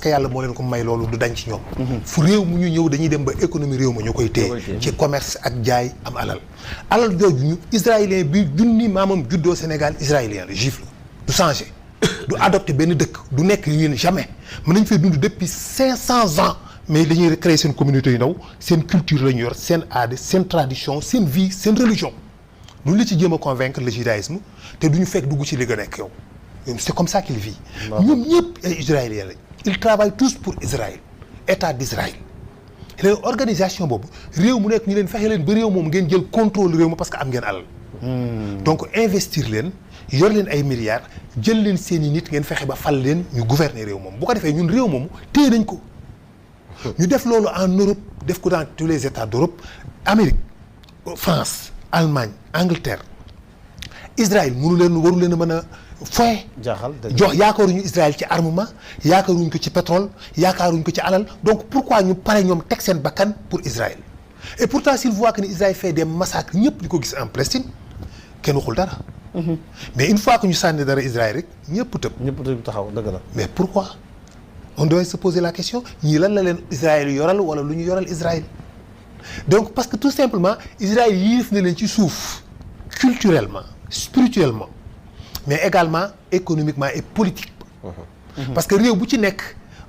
que yàlla moo leen ko may loolu du dañ ci ñoom. fu réew mu ñu ñëw dañuy dem ba économie réew ma ñoo koy téye ci commerce ak jaay am alal jooju ñu israélien bi junni maamam juddoo Sénégal israélien la juif la du changé du adopté benn dëkk du nekk yéen jamais mën nañ fay dund depuis 500 ans mais dañuy créer seen communauté yu ndaw seen culture la ñu yor seen aada seen tradition seen vie seen religion duñ la ci jéem a convaincre le judaïsme te duñu fekk dugg ci li nga nekk yow c'est comme ça qu'il vit ñoom ñëpp ay israéliens lañ ils travaillent tous pour Israël état d'Israël léegi organisation boobu réew mu nekk ñu leen fexe leen ba réew moom ngeen jël contrôle réew ma parce que am ngeen alal donc investir leen yor leen ay milliards jël leen seen i nit ngeen fexe ba fal leen ñu gouverner réew moom bu ko defee ñun réew moomu téye nañ ko ñu def loolu en Europe def ko dans tous les états d'Europe Amérique France Allemagne Angleterre Israël mënu leen waru leen a mën a foye jox yaakaaruñu Israël ci armement yaakaaruñu ko ci pétrole yaakaaruñu ko ci alal donc pourquoi ñu pare ñoom teg seen bakkan pour Israël et pourtant s'il voit que ni Israël fait des massacres ñëpp di ko gis en Palestine kenn waxul dara mais une fois que ñu sànni dara Israël rek ñëpp tëb taxaw dëgg la mais pourquoi on doit se poser la question ñii lan la leen Israël yoral wala lu ñu yoral Israël donc parce que tout simplement Israël yilif na leen ci suuf culturellement spirituellement mais également économiquement et politiquement parce que réew bu ci nekk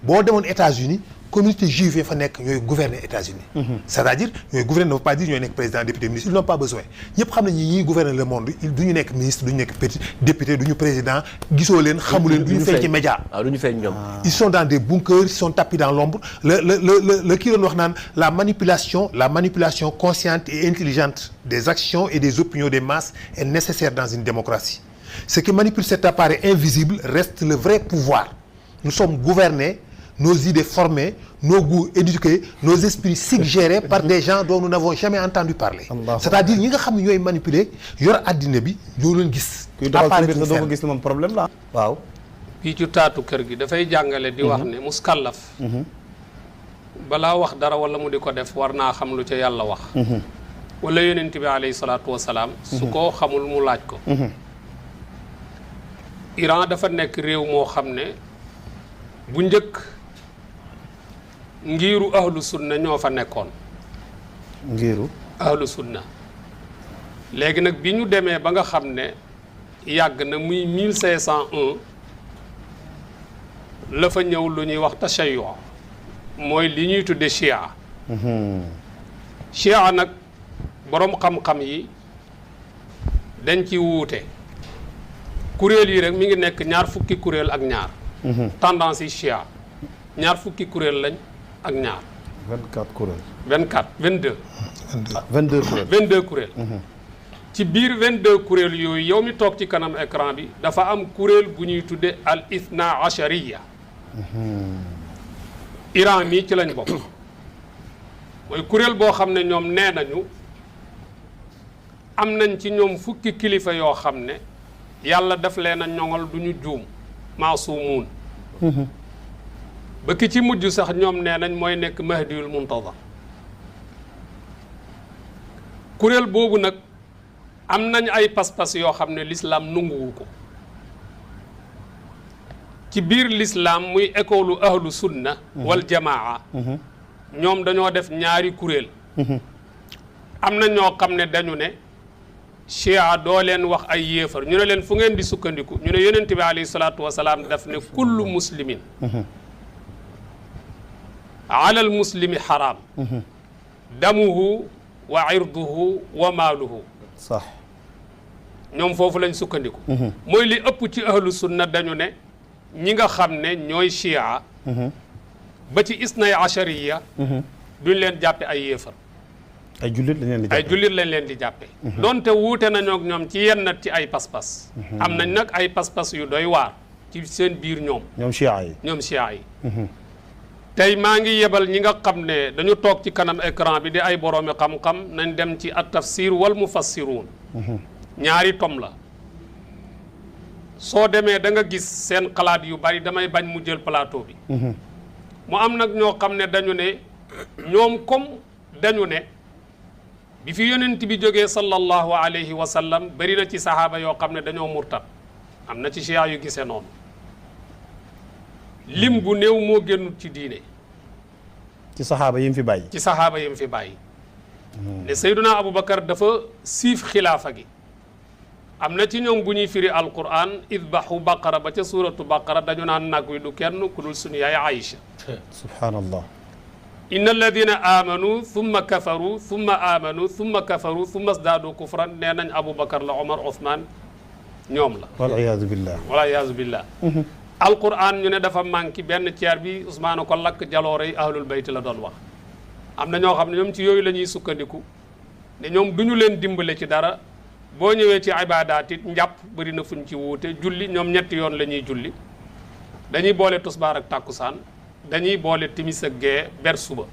boo demoon États-Unis communauté juive fa nekk ñooy gouverner États-Unis c'est-à-dire ñooy gouverner ne veut pas dire ñooy nekk président député ministre ils n'ont pas besoin ñëpp xam nañ ñi gouverner le monde du ñu nekk ministre du ñu nekk député du ñu président gisoo leen xamu leen du ñu feeñ ci média du ñu feeñ ñoom ils sont dans des bunkers ils sont tapis dans l'ombre le kii doon wax naan la manipulation consciente et intelligente des actions et des opinions des masses est nécessaire dans une démocratie ce qui manipule cet appareil invisible reste le vrai pouvoir nous sommes gouvernés nos idées formées, nos goûts éduqués, nos esprits suggérés par des gens dont nous n'avons jamais entendu parler. C'est-à-dire ñi nga xam ne ñooy manipuler yor addina bi ñoo leen gis. apparaître doo ko gis moom problème la waaw. fii ci taatu kër gi dafay jàngale di wax ne muskallaf balaa wax dara wala mu di ko def war naa xam lu ca yàlla wax. wala yonent bi alayhi salaatu wa salaam. su ko xamul mu laaj ko. Iran dafa nekk réew moo xam ne bu njëkk. ngiiru ahlu sunna ñoo fa nekkoon ngiiru ahlu sunna léegi nag bi ñu demee ba nga xam ne yàgg na muy 1501 la fa ñëw lu ñuy wax tashayyu mooy li ñuy tudde chia chia nag boroom xam-xam yi dañ ci wuute kuréel yi rek mi ngi nekk ñaar fukki kuréel ak ñaar tendance yi chia ñaar fukki kuréel lañ ak ñaar 24 kuréel 22 kuréel ci biir 22 kuréel yooyu yow mi toog ci kanam écran bi dafa am kuréel bu ñuy tudde al ithna ashariya Iran mii ci lañ bokk mooy kuréel boo xam ne ñoom nee nañu am nañ ci ñoom fukki kilifa yoo xam ne yàlla daf leen a ñoŋal du ñu juum maasuumuun ba ki ci mujj sax ñoom nee nañ mooy nekk mahdiyul muntazar kuréel boobu nag am nañ ay pas-pas yoo xam ne l'islam nanguwu ko ci biir l'islam muy école ahlu sunna wal jamaa ñoom dañoo def ñaari kuréel am na ñoo xam ne dañu ne chia doo leen wax ay yéefar ñu ne leen fu ngeen di sukkandiku ñu ne yonent bi alayhi salaatu wasalaam daf ne kullu muslimin alal muslimi xaraam damuhu wa irduhu wa maaluhu sax ñoom foofu lañ sukkandiku mooy li ëpp ci ahlu sunna dañu ne ñi nga xam ne ñooy chia ba ci isnay ashariya duñ leen jàppe ay yéefar ay jullit lañ leen di jàppe donte wuute nañoo ak ñoom ci yenn ci ay pas-pas am nañ nag ay pas-pas yu doy waar ci seen biir ñoom chia yi tey maa ngi yebal ñi nga xam ne dañu toog ci kanam écran bi di ay boroomi xam-xam nañ dem ci at tafsir wal mufassiruun ñaari tom la soo demee da nga gis seen xalaat yu bari damay bañ mu jël plateau bi mu am nag ñoo xam ne dañu ne ñoom comme dañu ne bi fi yonent bi jógee sallallahu alayhi wa sallam bari na ci sahaaba yoo xam ne dañoo murtad am na ci chia yu gisee noonu lim bu néew moo génnut ci diine. ci saxaaba yi mu fi bàyyi. ci saxaaba yi mu fi bàyyi. ne Seyduna Aboubacar dafa siif xilaafa gi. am na ci ñoom bu ñuy firi alquran idbahu baqara ba ca suuratu baqara dañu naan nag wi du kenn ku dul suñu yaay Aïcha. subhanallah. inna alladina amanu thumma kafaru thumma amanu thumma kafaru thumma sdaadu kufran nee nañ Aboubacar la Omar Ousmane ñoom la. wal iyaazu billah. wal iyaazu billah. alquran ñu ne dafa manqué benn ceer bi Ousmane ko lakk jaloore yi ahlul bayt la doon wax. am na ñoo xam ne ñoom ci yooyu la ñuy sukkandiku ne ñoom du ñu leen dimbale ci dara boo ñëwee ci ibaadaat it njàpp bëri na fuñ ci wuute julli ñoom ñetti yoon la ñuy julli dañuy boole tusbaar ak tàkkusaan dañuy boole timis ak gee ber suba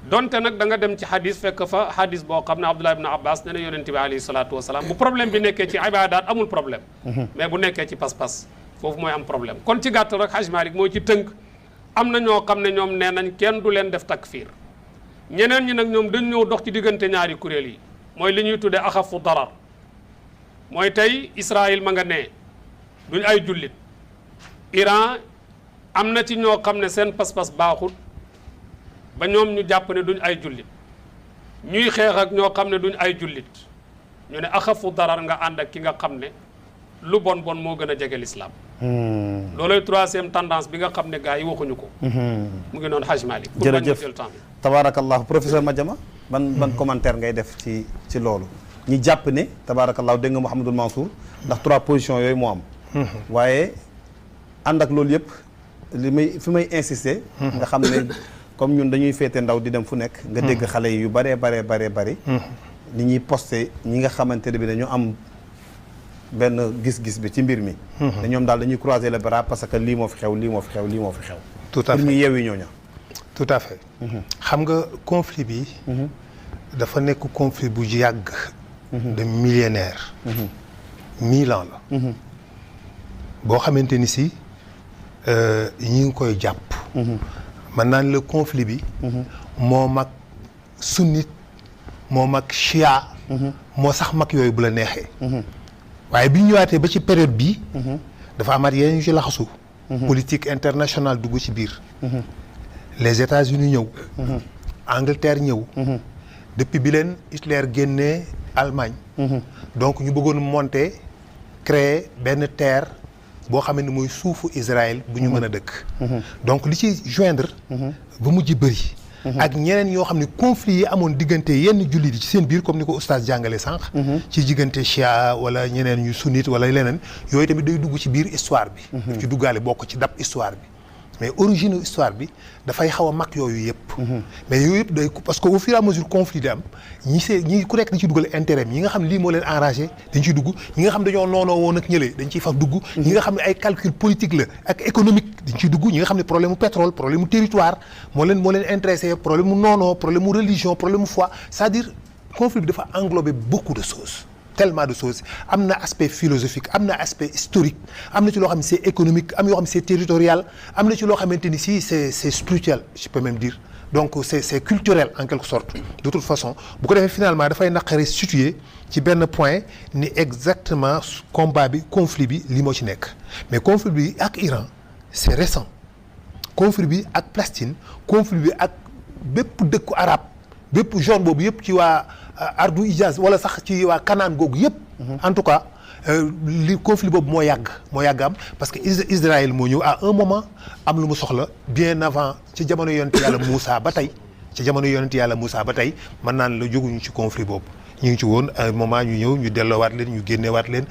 donte nag da nga dem ci xadis fekk fa xadis boo xam ne Abdullah ibn Abbas ne na yonent bi alayhi salaatu wasalaam bu problème bi nekkee ci ibaadaat amul problème mais bu nekkee ci pas-pas foofu mooy am problème kon ci gàttal rek Hajj Malik moo ci tënk am na ñoo xam ne ñoom nee nañ kenn du leen def takfiir ñeneen ñi nag ñoom dañ ñëw dox ci diggante ñaari kuréel yi mooy li ñuy tuddee axafu darar mooy tey Israël ma nga ne duñ ay jullit Iran am na ci ñoo xam ne seen pas-pas baaxul ba ñoom ñu jàpp ne duñ ay jullit ñuy xeex ak ñoo xam ne duñ ay jullit ñu ne axafu darar nga ànd ak ki nga xam ne lu bon bon moo gën a jege l'islam loolooy troisième tendance bi nga xam ne gars yi waxuñu ko mu ngi noonu Hajj Malik jërëjëf tabaarakallahu professeur Madiama ban commentaire ngay def ci loolu ñi jàpp ne tabaarakallahu dégg nga Mouhamadul Mansour ndax 3 positions yooyu moo am waaye ànd ak loolu yëpp fi may insister nga xam ne comme ñun dañuy féete ndaw di dem fu nekk nga dégg xale yi yu baree bari ni ñuy posté ñi nga xamante ne bi dañu am benn gis-gis bi ci mbir mi ne ñoom daal dañuy croiser les bras parce que lii moo fi xew lii moo fi xew tout à fait pour ñu yeewi ñooña tout à fait xam nga conflit bi dafa nekk conflit bu yàgg de millénaire 1000 ans la boo xamante ni si ñi ngi koy jàpp man naan le conflit bi moo mag sunnite moo mag chia moo sax mag yooyu bu la neexee waaye bi ñu ñëwaatee ba ci période bii dafa amaat yeneen yu ci laxasu politique internationale dugg ci biir les États-Unis ñëw Angleterre ñëw depuis bi leen Hitler génnee Allemagne donc ñu bëggoon monter créer benn terre boo xam ne mooy suufu Israël bu ñu mën a dëkk donc li ci joindre ba mujj bëri ak ñeneen ñoo xam ne conflit yi amoon diggante yenn jullit yi ci seen biir comme ni ko oustaz jàngale sànq ci diggante chia wala ñeneen ñu sunnite wala leneen yooyu tamit day dugg ci biir histoire bi daf ci duggaale bokk ci dab histoire bi mais origine histoire bi dafay xaw a mag yooyu yëpp mais yooyu yëpp day parce que au fur et à mesure conflit di am ñi ku nekk dañ ciy dugal intérêt ñi nga xam ne lii moo leen arrangé dañ ciy dugg ñi nga xam dañoo noonoo woon ak ñële dañ ciy faf dugg ñi nga xam ne ay calcul politique la ak économique dañ ciy dugg ñi nga xam ne problème mu pétrole problème mu territoire moo leen intéressé problème mu noonoo problème mu religion problème mu foi c'est-à-dire conflit bi dafa englober beaucoup de choses tellement de choses am na aspect philosophique am na aspect historique am na ci loo xam ne c'est économique am yoo xam ne c'est territorial am na ci loo xamante ni si c'est spirituel je peux même dire donc c'est culturel en quelque sorte de toute façon bu ko defee finalement dafay naqare situé ci benn point ni exactement combat bi conflit bi li moo ci nekk mais conflit bi ak Iran c'est récent conflit bi ak Palestine conflit bi ak bépp dëkku arabe bépp zone boobu yëpp ci waa Ardu Hijaz wala sax ci waa Kanaan googu yëpp en tout cas li conflit boobu moo yàgg am parce que Israël moo ñëw à un moment am lu mu soxla bien avant ci jamono yonent yàlla Moussa ba tey mën naan la jóguñu ci conflit boobu ñu ngi ci woon à un moment ñu ñëw ñu delloowaat leen ñu génneewaat leen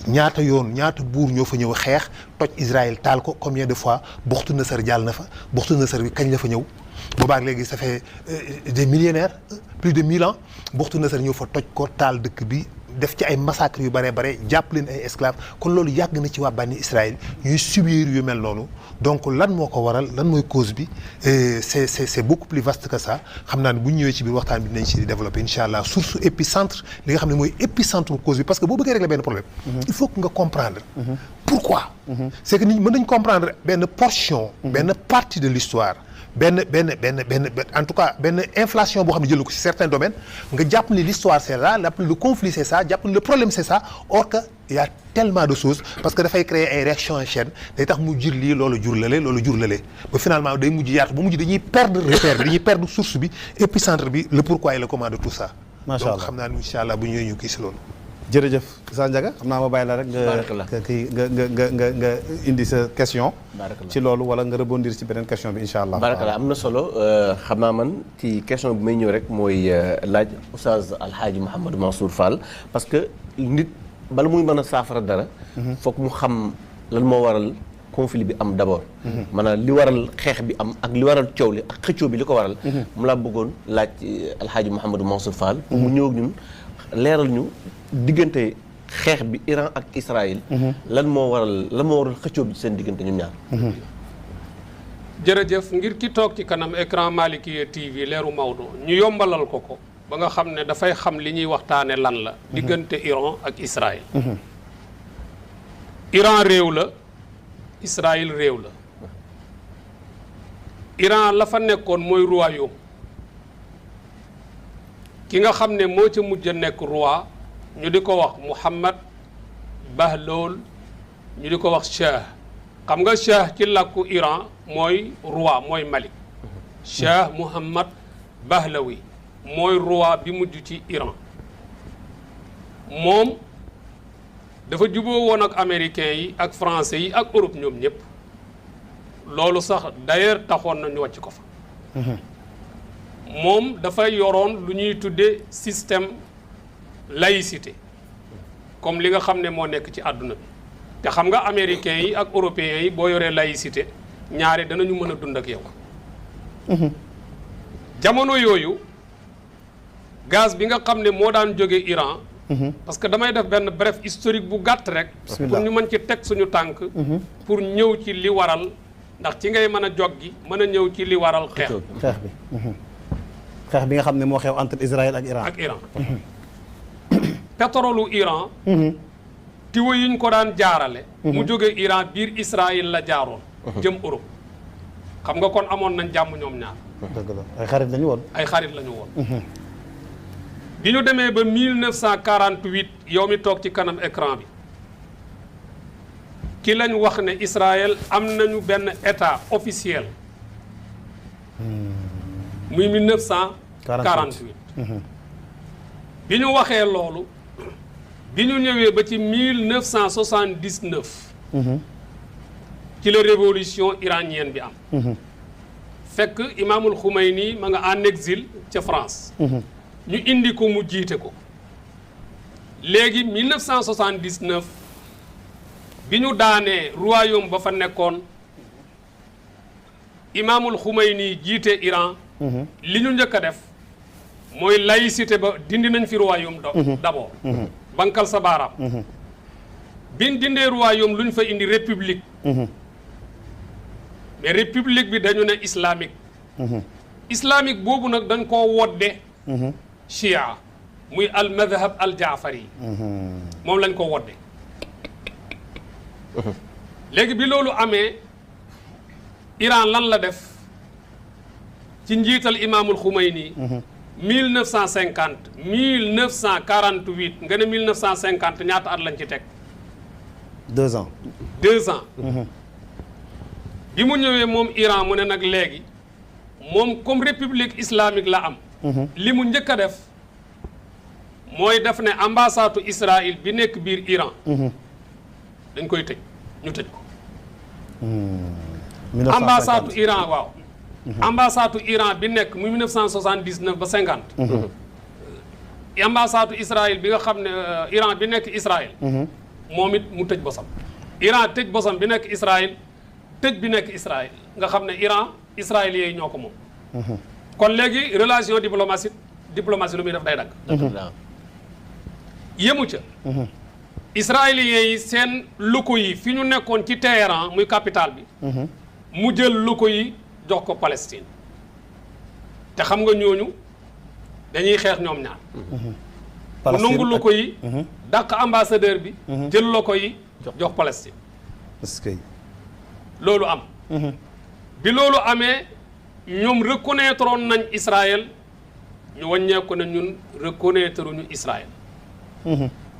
ñaata buur ñoo fa ñëw xeex toj Israël taal ko combien de fois Buxtu Nasar jàll na fa Buxtu Nasar bi kañ la fa ñëw boobaak léegi ça fait des millénaires plus de 1000 ans Buxtu Nasar ñëw fa toj ko taal dëkk bi def ci ay massacres yu bare jàpp leen ay esclaves kon loolu yàgg na ci waa bànni Israël ñuy subir yu mel noonu donc lan moo ko waral lan mooy cause bi c'est beaucoup plus vaste que ça xam naa ne bu ñu ñëwee ci biir waxtaan bi dinañ ci développer incha allah source épicentre li nga xam ne mooy épicentre cause bi parce que boo bëggee régler benn problème il faut que nga comprendre pourquoi c'est que nit mën nañ comprendre benn portion benn partie de l'histoire benn en tout cas benn inflation boo xam ne jël ko ci certains domaines nga jàpp ni l'histoire c'est là le conflit c'est ça jàpp ni le problème c'est ça or que il y a tellement de choses parce que dafay créer ay réactions en chaîne day tax mu jur lii loolu jur lale ba finalement day mujj yaatu ba mujj dañuy perdre repère bi dañuy perdre source bi épicentre bi le pourquoi et le comment de tout ça. macha allah donc xam naa ne incha allah bu ñëwee ñu kii si loolu. jërëjëf Sa Ndiaga xam naa ma bàyyi la rek nga indi sa question ci loolu wala nga rebondir ci beneen question bi incha allah. barakallah am na solo xam naa man ci question bi may ñëw rek mooy laaj Oustaz Alhaaji Mouhamadou Mansour Fall parce que nit bala muy mën a saafara dara foog mu xam lan moo waral conflit bi am d'abord maanaam li waral xeex bi am ak li waral coow li ak xëccoo bi li ko waral mu laa bëggoon laaj Alhaaji Mouhamadou Mansour Fall pour mu ñëw ak ñun leeral ñu diggante xeex bi Iran ak Israël lan moo waral xëccoo bi seen diggante ñun ñaar jërëjëf ngir ki toog ci kanam écran Malikia TV leeru Maodo ñu yombalal ko ba nga xam ne dafay xam li ñuy waxtaane lan la diggante Iran ak Israël Iran réew la Israël réew la Iran la fa nekkoon mooy royaume ki nga xam ne moo ca mujj a nekk roi ñu di ko wax Muhammad Bahlol ñu di ko wax Shah xam nga Shah ci làkku Iran mooy roi mooy Malik Shah Muhammad Bahlawi mooy roi bi mujj ci Iran moom dafa juboo woon ak américains yi ak français yi ak Europe ñoom ñëpp loolu sax d'ailleurs taxoon na ñu wàcc ko fa moom dafay yoroon lu ñuy tuddee système laïcité comme li nga xam ne moo nekk ci àdduna bi te xam nga américains yi ak européens yi boo yoree laïcité ñaare danañu mën a dund ak yow jamono yooyu gaz bi nga xam ne moo daan jóge Iran parce que damay def benn bref historique bu gàtt rek pour ñu mën ci teg suñu tànk pour ñëw ci li waral ndax ci ngay mën a joggi mën a ñëw ci li waral xeex bi nga xam ne moo xew entre Israël ak Iran pétrolu Iran tiwo yiñ ko daan jaarale mu jóge Iran biir Israël la jaaroon jëm Europe xam nga kon amoon nañ jàmm ñoom ñaar dëgg la ay xarit lañu woon bi ñu demee ba 1948 yow mi toog ci kanam écran bi ki lañ wax ne Israël am nañu benn état officiel muy 1948 bi ñu waxee loolu bi ñu ñëwee ba ci 1979 ci la révolution iranienne bi am fekk Imaamul Khomeini ma nga en exil ca France ñu indi ko mu jiite ko léegi 1979 bi ñu daanee royaume ba fa nekkoon Imaamul Khomeini jiite Iran li ñu njëkk a def mooy laïcité ba dindi nañ fi royaume d'abord bankal sa baaraam biñ dindee royaume lu ñu fa indi république mais république bi dañu ne islamique boobu nag dañ koo wodde chia muy al madhab al jaafari moom lañ ko wodde léegi bi loolu amee Iran lan la def ci njiital Imaamul Khomeini 1950 1948 nga ne 1950 ñaata at lañ ci teg 2 ans bi mu ñëwee moom Iran mu ne nag léegi moom comme république islamique la am li mu njëkk a def mooy def ne ambassade Israël bi nekk biir Iran dañ koy tëj ñu tëj ko ambassade Iran waaw ambassade Iran bi nekk muy 1979 ba 50 ambassade Israël bi nga xam ne Iran bi nekk Israël moom it mu tëj bosam Iran tëj bosam bi nekk Israël tëj bi nekk Israël nga xam ne Iran israéliens yi ñoo ko moom kon léegi relation diplomatie lu muy def day dagg yemu ca israéliens yi seen locaux yi fi ñu nekkoon ci Téhéran muy capitale bi mu jël locaux yi jox ko Palestine te xam nga ñooñu dañuy xeex ñoom ñaar mu nangu locaux yi dàq ambassadeur bi jël locaux yi jox Palestine est-ce que loolu am bi loolu amee ñoom reconnaître oon nañ Israël ñu wàññeeku ne ñun reconnaître ñu Israël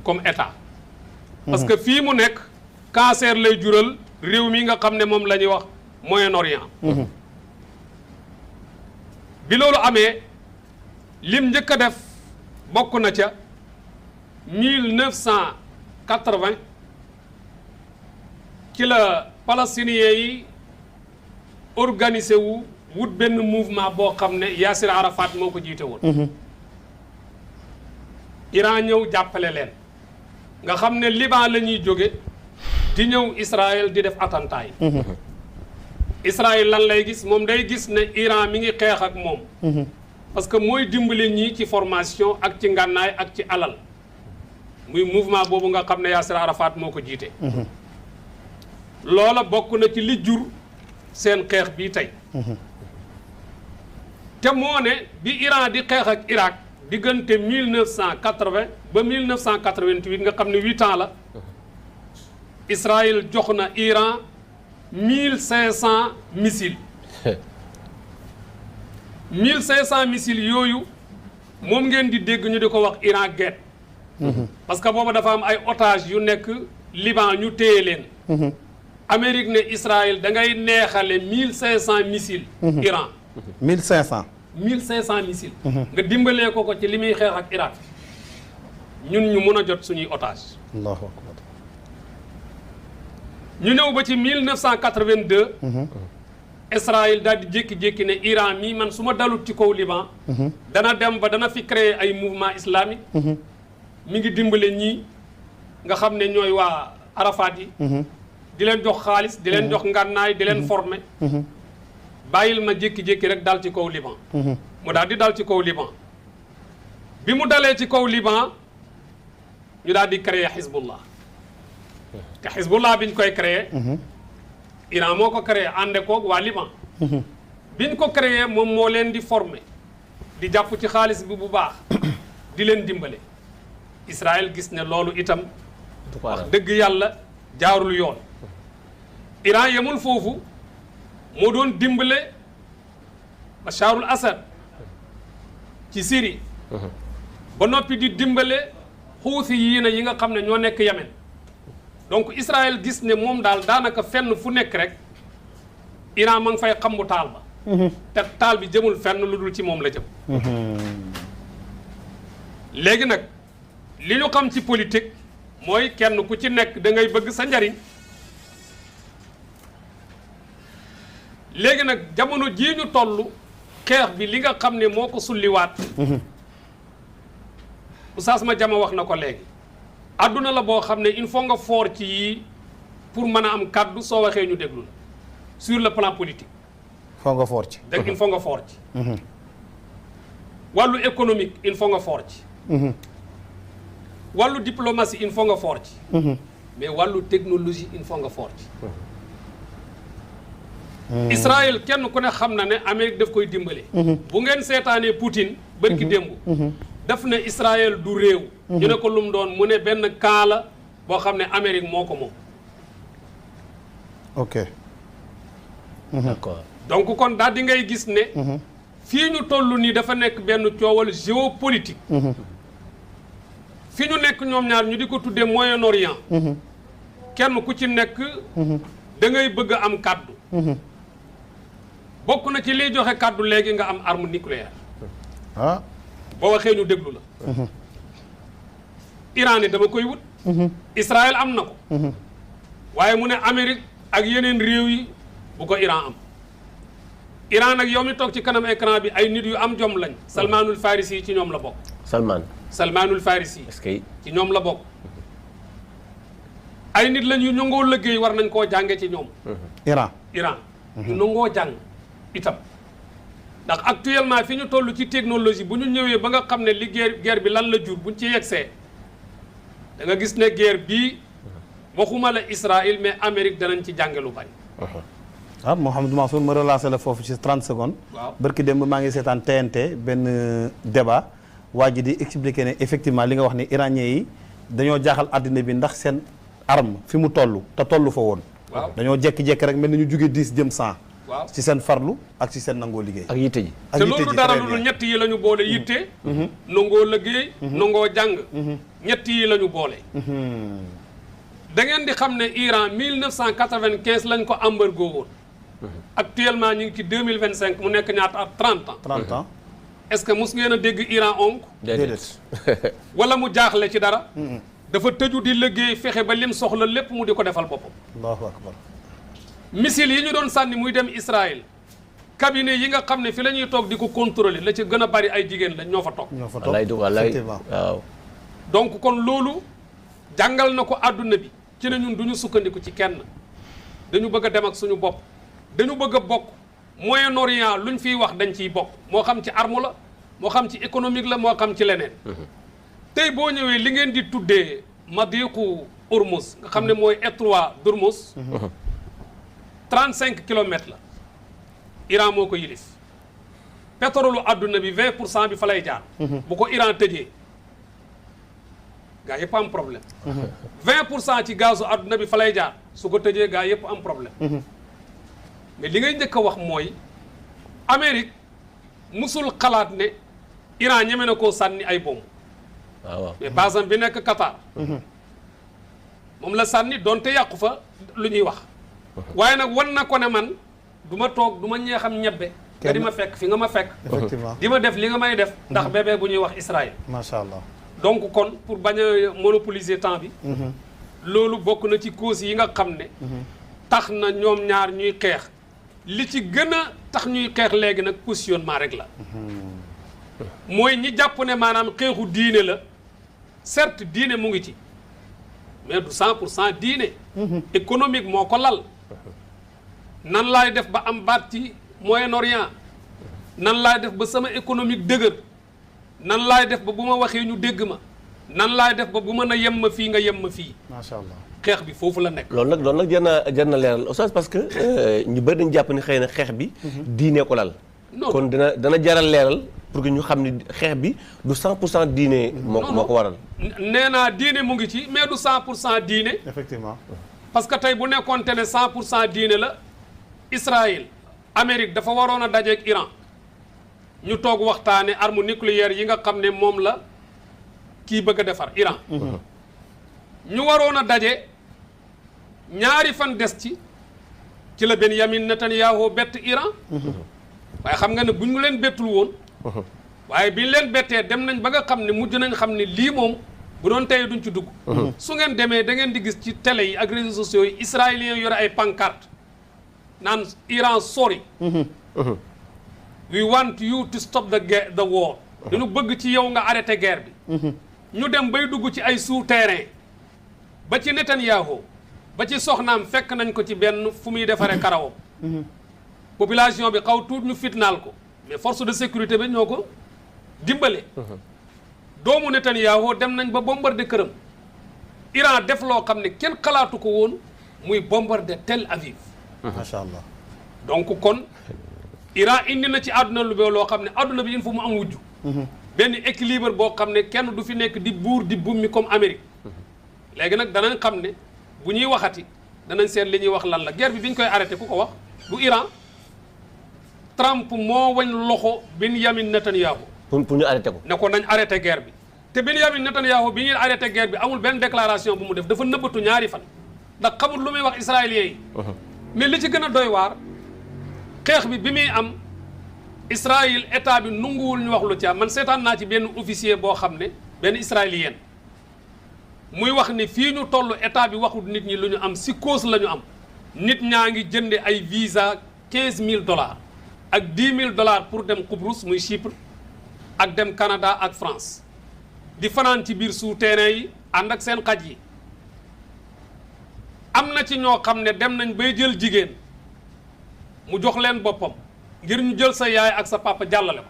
comme état parce que fii mu nekk cancer lay jural réew mi nga xam ne moom la ñuy wax Moyen-Orient bi loolu amee lim njëkk a def bokk na ca 1980 ci la palestiniens yi organisé wu wut benn mouvement boo xam ne Yasser Arafat moo ko jiite woon Iran ñëw jàppale leen nga xam ne Liban la ñuy jóge di ñëw Israël di def attentat yi Israël lan lay gis moom day gis ne Iran mi ngi xeex ak moom parce que mooy dimbali ñii ci formation ak ci ngànnaay ak ci alal muy mouvement boobu nga xam ne Yasser Arafat moo ko jiite loola bokk na ci li jur seen xeex bii tey te moo ne bi Iran di xeex ak Irak diggante 1980 ba 1988 nga xam ne 8 ans la Israël jox na Iran 1500 missiles 1500 missiles yooyu moom ngeen di dégg ñu di ko wax Iran guet parce que booba dafa am ay otages yu nekk Liban ñu téye leen Amérique ne Israël da ngay neexale 1500 missiles Iran 1500 missiles nga dimbalee ko ci li muy xeex ak Irak ñun ñu mën a jot suñuy otage allahu akbar ñu ñëw ba ci 1982 Israël daal di jékki-jékki ne Iran mii man su ma dalut ci kaw Liban dana dem ba dana fi créer ay mouvement islamique mi ngi dimbale ñii nga xam ne ñooy waa Arafat yi di leen jox xaalis di leen jox ngànnaay di leen former bàyyil ma jékki-jékki rek dal ci kaw Liban mu daal di dal ci kaw Liban bi mu dalee ci kaw Liban ñu daal di créer Hezbollah te Hezbollah biñ koy créer Iran moo ko créé ànde koog waa Liban biñ ko créé moom moo leen di former di jàpp ci xaalis bi bu baax di leen dimbale Israël gis ne loolu itam wax dëgg yàlla jaarul yoon Iran yemul foofu moo doon dimbale Bacharul Assad ci Syrie ba noppi di dimbale xuusi yii na yi nga xam ne ñoo nekk Yemen donc Israël gis ne moom daal daanaka fenn fu nekk rek Iran ma ngi fay xambu taal ba te taal bi jëmul fenn lu dul ci moom la jëm léegi nag li ñu xam ci politique mooy kenn ku ci nekk da ngay bëgg sa njariñ léegi nag jamono jii ñu toll xeex bi li nga xam ne moo ko sulliwaat Oustaz Madiama wax na ko léegi adduna la boo xam ne il faut nga foor ci yii pour mën a am kàddu soo waxee ñu déglu la sur le plan politique. faut nga foor ci. dëgg il faut nga foor ci. wàllu économique il faut nga foor ci. wàllu diplomatie il faut nga foor ci. mais wàllu technologie il faut nga foor ci. Israël kenn ku ne xam na ne Amérique daf koy dimbale. bu ngeen seetaanee Poutine bërki démb. daf ne Israël du réew. ñu ne ko lu mu doon mu ne benn camp la boo xam ne Amérique moo ko moom. ok. d'accord donc kon daal di ngay gis ne. fii ñu toll nii dafa nekk benn coowal géopolitique. fi ñu nekk ñoom ñaar ñu di ko tuddee Moyen-Orient. kenn ku ci nekk. da ngay bëgg a am kàddu. bokk na ci liy joxe kàddu léegi nga am arme nucléaire. ah. boo waxee ñu déglu la. Iran ne dama koy wut. Israël am na ko. waaye mu ne Amérique ak yeneen réew yi bu ko Iran am. Iran nag yow mi toog ci kanam écran bi ay nit yu am jom lañ. Salmanul Farisi yi ci ñoom la bokk. Salmanul Farisi yi. est-ce que ci ñoom la bokk. ay nit lañ yu nangoo liggéey war nañ koo jànge ci ñoom. Iran. yu nangoo jàng itam. ndax actuellement fi ñu toll ci technologie bu ñu ñëwee ba nga xam ne li guerre bi lan la jur buñ ci yegsee da nga gis ne guerre bii waxuma la Israël mais Amérique danañ ci jànge lu bari. ah Mouhamadou Mansour ma relancé la foofu ci 30 secondes. waaw barki démb maa ngi seetaan TNT benn débat waa ji di expliquer ne effectivement li nga wax ni iranien yi dañoo jaaxal àddina bi ndax seen arme fi mu toll te toll fa woon. waaw dañoo jékki-jékki rek mel ni ñu jugee 10 jëm 100. waaw ci seen farlu ak ci seen nangoo liggéey. ak yitte ji. te loolu dara lu ñett yi la ñu boole yitte. nangoo liggéey. nangoo jàng. ñett yi la ñu boole. da ngeen di xam ne Iran 1995 lañ ko embargo woon. actuellement ñu ngi ci 2025 mu nekk ñaata at 30 ans. 30 ans. est-ce que mus ngeen a dégg Iran onk. déedéet. wala mu jaaxle ci dara. dafa tëju di liggéey fexe ba lim soxla lépp mu di ko defal boppam. allahu akbar. missile yi ñu doon sànni muy dem Israël cabinet yi nga xam ne fi la ñuy toog di ko contrôler la ci gën a bari ay jigéen la ñoo fa toog. ñoo fa toog wallaay effectivement. waaw. donc kon loolu jàngal na ko àdduna bi ci ne ñun du ñu sukkandiku ci kenn dañu bëgg a dem ak suñu bopp dañu bëgg a bokk Moyen-Orient luñ fiy wax dañ ciy bokk moo xam ci arme la moo xam ci économique la moo xam ci leneen. tey boo ñëwee li ngeen di tuddee Madiqu Hormuz nga xam ne mooy étroit d'Hormuz 35 kilomètres la Iran moo ko yilif pétrole àdduna bi 20% bi fa lay jaar. bu ko Iran tëjee gaa yëpp am problème. 20% ci gazu àdduna bi fa lay jaar su ko tëjee gaa yëpp am problème. mais li ngay njëkk a wax mooy Amérique musul xalaat ne Iran ñeme na koo sànni ay bomb. waaw mais basam bi nekk Qatar. moom la sànni donte yàqu fa lu ñuy wax. waaye nag wan na ko ne man du ma toog du ma ñeexam ñebbe. nga di ma fekk fi nga ma fekk. effectivement di ma def li nga may def. ndax bébé bu ñuy wax Israël. macha allah. donc kon pour bañ a monopoliser temps bi. loolu bokk na ci causes yi nga xam ne. tax na ñoom ñaar ñuy xeex. li ci gën a tax ñuy xeex léegi nag positionnement rek la. mooy ñi jàpp ne maanaam xeexu diine la. certes diine mu ngi ci. mais du 100% diine. économique moo ko lal. nan laay def ba am baat ci Moyen-Orient. nan laay def ba sama économique dëgër. nan laay def ba bu ma waxee ñu dégg ma. nan laay def ba bu mën a yem ma fii nga yem ma fii. macha allah. xeex bi foofu la nekk. loolu nag jar na leeral oustaz parce que ñu bëri dañu jàpp ni xëy na xeex bi. diine ko lal. non kon dana jaral leeral pour que ñu xam ni xeex bi du 100% diine. moo ko waral. nee naa diine mu ngi ci mais du 100% diine. effectivement. parce que tey bu nekkoonte ne 100% diine la Israël Amérique dafa waroon a dajeeg Iran ñu toog waxtaane arme nucléaire yi nga xam ne moom la kii bëgg a defar Iran. ñu waroon a daje ñaari fan des ci la Benyamin Netanyahu bett Iran. waaye xam nga ne bu ñu leen bettul woon. waaye bi ñu leen bettee dem nañ ba nga xam ne mujj nañ xam ne lii moom bu doon tey duñ ci dugg. su ngeen demee da ngeen di gis ci télé yi ak réseaux sociaux yi israéliens yore ay pancarte naan Iran sorry. we want you to stop the war. dañu bëgg ci yow nga arrêté guerre bi. ñu dem bay dugg ci ay souterrain ba ci Netanyahu ba ci soxnaam fekk nañ ko ci benn fu muy defaree karawam. population bi xaw tuut ñu fitnaal ko mais force de sécurité bi ñoo ko dimbale. doomu Netanyahu dem nañ ba bombarder këram. Iran def loo xam ne kenn xalaatu ko woon muy bombarder Tel Aviv. macha allah. donc kon Iran indi na ci àdduna lu loo xam ne àdduna bi il faut mu am wujj. benn équilibre boo xam ne kenn du fi nekk di buur di bummi comme Amérique. léegi nag danañ xam ne bu ñuy waxati danañ seet li ñuy wax lan la guerre bi ñu koy arrêté ku ko wax du Iran. Trump moo wañ loxo Benyamin Netanyahu. pour ñu arrêté ko. ne ko nañ arrêté guerre bi te Benyamin Netanyahu bi ñuy arrêté guerre bi amul benn déclaration bu mu def dafa nëbbatu ñaari fan ndax xamul lu muy wax israéliens yi. mais li ci gën a doy waar xeex bi muy am Israël état bi nanguwul ñu wax lu ci am man seetaan naa ci benn officier boo xam ne benn israélien muy wax ni fii ñu toll état bi waxul nit ñi lu ñu am si cause la ñu am nit ñaa ngi jënde ay visa $15,000 ak $10,000 pour dem Koubrous muy Chypre ak dem Canada ak France di fanaan ci biir souterrain yi ànd ak seen xaj yi am na ci ñoo xam ne dem nañ bay jël jigéen mu jox leen boppam ngir ñu jël sa yaay ak sa papa jàllale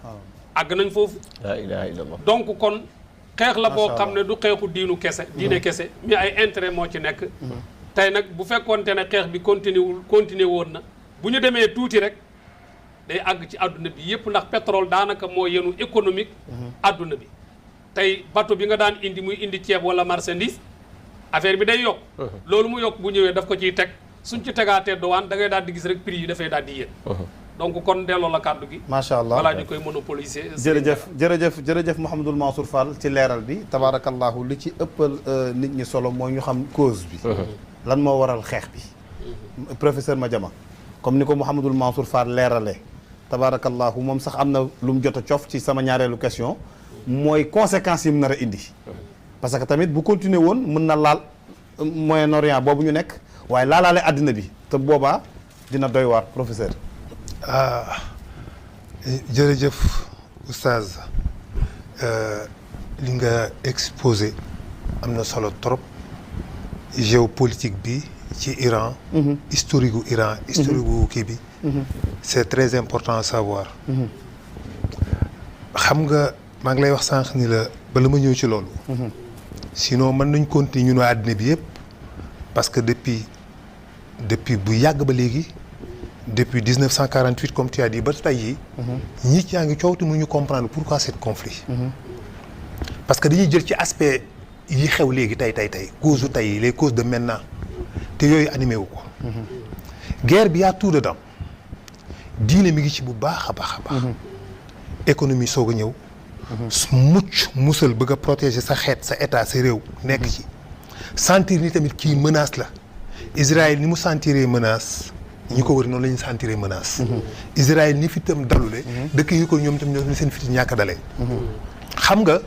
ko àgg nañ foofu. la ilaha illallah. donc kon xeex la boo xam ne du xeexu diine kese mais ay intérêt moo ci nekk. tey nag bu fekkoonte ne xeex bi continuer woon na bu ñu demee tuuti rek day àgg ci àdduna bi yépp ndax pétrole daanaka moo yenu économique. àdduna bi tey bateau bi nga daan indi muy indi ceeb wala marchandise affaire bi day yokk. loolu mu yokk bu ñëwee daf ko ciy teg suñ ci tegaatee douane da ngay daal di gis rek prix yi dafay daal di yéeg. donc kon delloo la kàddu gi. macha allah balaa ñu koy monopoliser. jërëjëf Mouhamadul Mansour Fall ci leeral bi tabaarakallahu li ci ëppal nit ñi solo mooy ñu xam cause bi. lan moo waral xeex bi. professeur Madiama comme ni ko Mouhamadul Mansour Fall leeralee tabaarakallahu moom sax am na lu mu jot a cof ci sama ñaareelu question mooy conséquences yi mu nar a indi. parce que tamit bu continuer woon mën na laal Moyen-Orient boobu ñu nekk waaye laalaale àddina bi te boobaa dina doy waar professeur. jërëjëf oustaz li nga exposé am na solo trop géopolitique bi ci Iran. historique gu Iran. historique gu kii bi. c'est très important à savoir. xam nga maa ngi lay wax sànq ni la bala ma ñëw ci loolu. sinon mën nañ continuer ñun waa àddina bi yëpp parce que depuis bu yàgg ba léegi. depuis 1948 comme tu as dit ba tey jii. ñi yaa ngi coow te mënuñu comprendre pourquoi ce conflit. parce que dañuy jël ci aspect yi xew léegi tey cause tey les causes de maintenant te yooyu animé wu ko. guerre bi yaa tout dedans diine mi ngi ci bu baax a baax. économie soog a ñëw. musal bëgg a protéger sa xeet sa état sa réew. nekk ci sentir ni tamit kii menace la Israël ni mu sentiree menace. ñi ko wër noonu la ñu sentir menace. Israël ni fi tam dalule. dëkk yi ko ñoom tam ñoo seen fit ñàkk a dalee. xam nga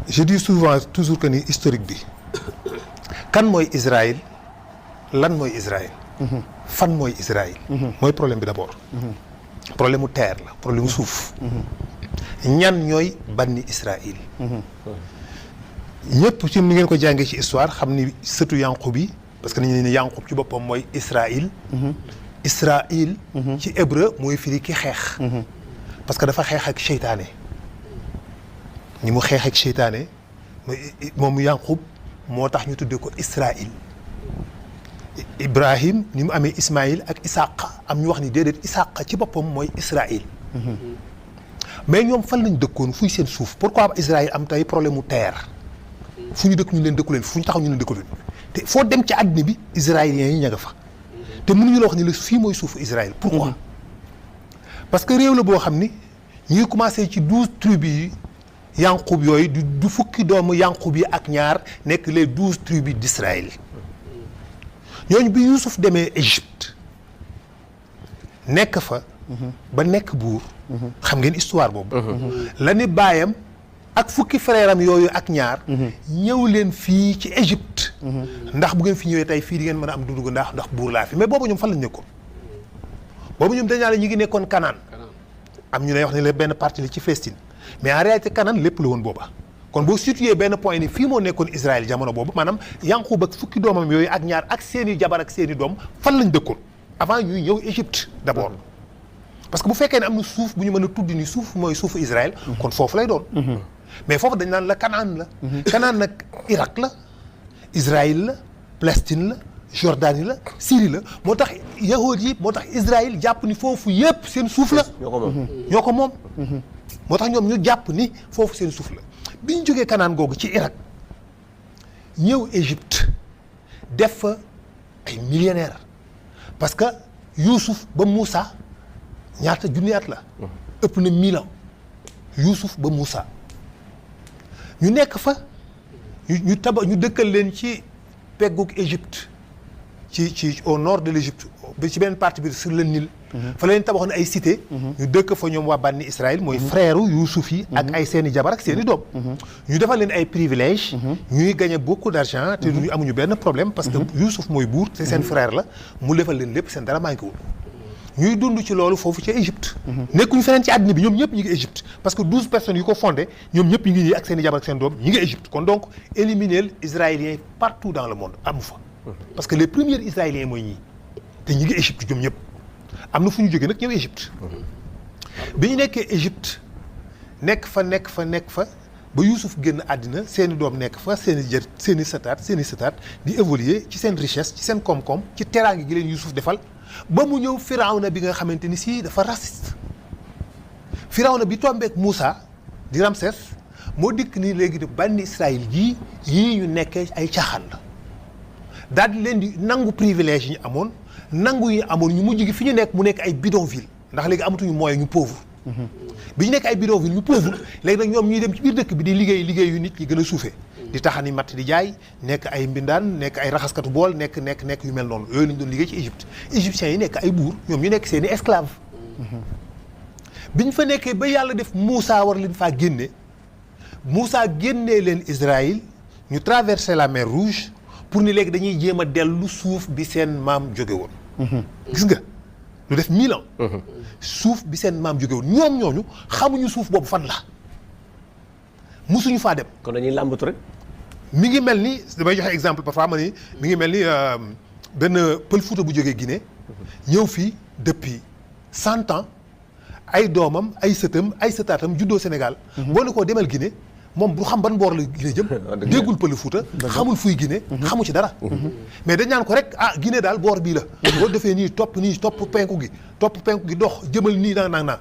je dis souvent toujours que ni historique bi kan mooy Israël lan mooy Israël. fan mooy Israël. mooy problème bi d'abord. problème mu terre la problème mu suuf. ñan ñooy banni Israël. ñëpp ci ni ngeen ko jàngee ci histoire xam ni sëtu Yanqub bi. parce que nañu ne Yanqub ci boppam mooy Israël. Israël. ci hébreu mooy firi ki xeex. parce que dafa xeex ak seytaane. ñi mu xeex ak seytaane moom Yanqub moo tax ñu tuddee ko Israël. Ibrahim ni mu amee Ismaïl ak Isaac am ñu wax ni déedéet Isaac ci boppam mooy Israël. mais ñoom fan lañ dëkkoon fuy seen suuf pourquoi Israël am tey problème mu terre. fu ñu dëkk ñu leen dëkku leen fu ñu taxaw ñu leen dëkku leen. te foo dem ci àddina bi israéliens yi ña nga fa te mënuñu la wax ni la fii mooy suufu Israël. pourquoi parce que réew la boo xam ni ñu ngi commencé ci 12 tribus yi Yanqub yooyu du fukki doomu Yanqub yi ak ñaar nekk les 12 tribus d'Israël. ñooñu bi Youssouf demee Égypte nekk fa. ba nekk buur. xam ngeen histoire boobu. la ni baayam ak fukki frère am yooyu ak ñaar. ñëw leen fii ci Égypte. ndax bu ngeen fi ñëwee tey fii di ngeen mën a am dundu ndax buur laa fi mais boobu ñoom fan lañ nekkoon. boobu ñoom dañaa la ñu ngi nekkoon Canaan. am ñu lay wax ne la benn partie la ci Palestine mais en réalité Canaan lépp la woon booba. kon boo situé benn point ni fii moo nekkoon Israël jamono boobu maanaam Yanqub ak fukki doomam yooyu ak ñaar ak seeni jabar ak seeni doom fan lañ dëkkoon avant ñuy ñëw Égypte d'abord. parce que bu fekkee ne am na suuf bu ñu mën a tudd ni suuf mooy suufu Israël. kon foofu lay doon. mais foofu dañ naan la Canaan la. Canaan nag Irak la Israël la Palestine la Jordanie la Syrie la moo tax yahood yi moo tax Israël jàpp ni foofu yëpp seen suuf la. ñoo ko moom. moo tax ñoom ñu jàpp ni foofu seen suuf la bi ñu jógee Canaan googu ci Irak ñëw Égypte def fa ay millionnaires parce que Youssouf ba Moussa ñaata junni at la. ëpp na 1000 ans Youssouf ba Moussa. ñu nekk fa ñu dëkkal leen ci peggug Égypte ci au nord de l'Égypte ba ci benn partie bi sur le Nil. fa leen tabaxoon ay cité ñu dëkk fa ñoom waa Bani Israël mooy frère Youssouf yi ak ay seeni jabar ak seeni doom. ñu defal leen ay privilèges. ñuy gagner beaucoup d'argent te ñu amuñu benn problème parce que Youssouf mooy buur te seen frère la mu defal leen lépp seen dara manqué wul. ñuy dund ci loolu foofu ci Égypte. nekkuñu feneen ci àddina bi ñoom ñëpp ñi ngi Égypte parce que 12 personnes yu ko fondé ñoom ñëpp ñi ngi ak seen i jabar ak seen doom ñi ngi Égypte kon donc éliminer israéliens partout dans le monde amu fa. parce que les premiers israéliens mooy ñii te ñi ngi Égypte ñoom ñëpp am na fu ñu jógee nag ñëw Égypte. bi ñu nekkee Égypte nekk fa ba Youssouf génn àddina seen i doom nekk fa seen i sëtaat di évoluer ci seen richesse ci seen koom-koom ci teraange gi leen Youssouf defal. ba mu ñëw Firawna bi nga xamante ni si dafa raciste Firawna bi tombeek Moussa di Ramsès moo dikk nii léegi di Bani Israël yii ñu nekkee ay caaxaan la daal di leen di nangu privilège yi ñu amoon nangu yi amoon ñu mujj gi fi ñu nekk mu nekk ay bidonville ndax léegi amatuñu moyen ñu pauvre bi ñu nekk ay bidonville ñu pauvre léegi nag ñoom ñuy dem ci biir dëkk bi di liggéey yu nit ñi gën a suufee di taxani matt di jaay nekk ay mbindaan nekk ay raxaskatu bool nekk yu mel noonu yooyu lañ doon liggéey ci Égypte égyptiens yi nekk ay buur ñoom ñu nekk seeni esclave bi ñu fa nekkee ba yàlla def Moussa war leen faa génne Moussa génnee leen Israël ñu traversé la mer Rouge pour ni léegi dañuy jéem a dellu suuf bi seen maam jóge woon gis nga lu def 1000 ans suuf bi seen maam jóge woon ñoom ñooñu xamuñu suuf boobu fan la musuñu faa dem kon dañuy làmbatu rek. mi ngi mel ni damay joxe exemple parfois ma ni mi ngi mel ni benn pël Fuuta bu jógee Guinée ñëw fii depuis 100 ans ay doomam ay sëtaatam juddoo Sénégal boo ne koo demal Guinée moom du xam ban boor la Guinée jëm déggul pël Fuuta xamul fuy Guinée xamu ci dara mais dañ naan ko rek Guinée daal boor bii la boo defee nii topp penku gi dox jëmal nii nang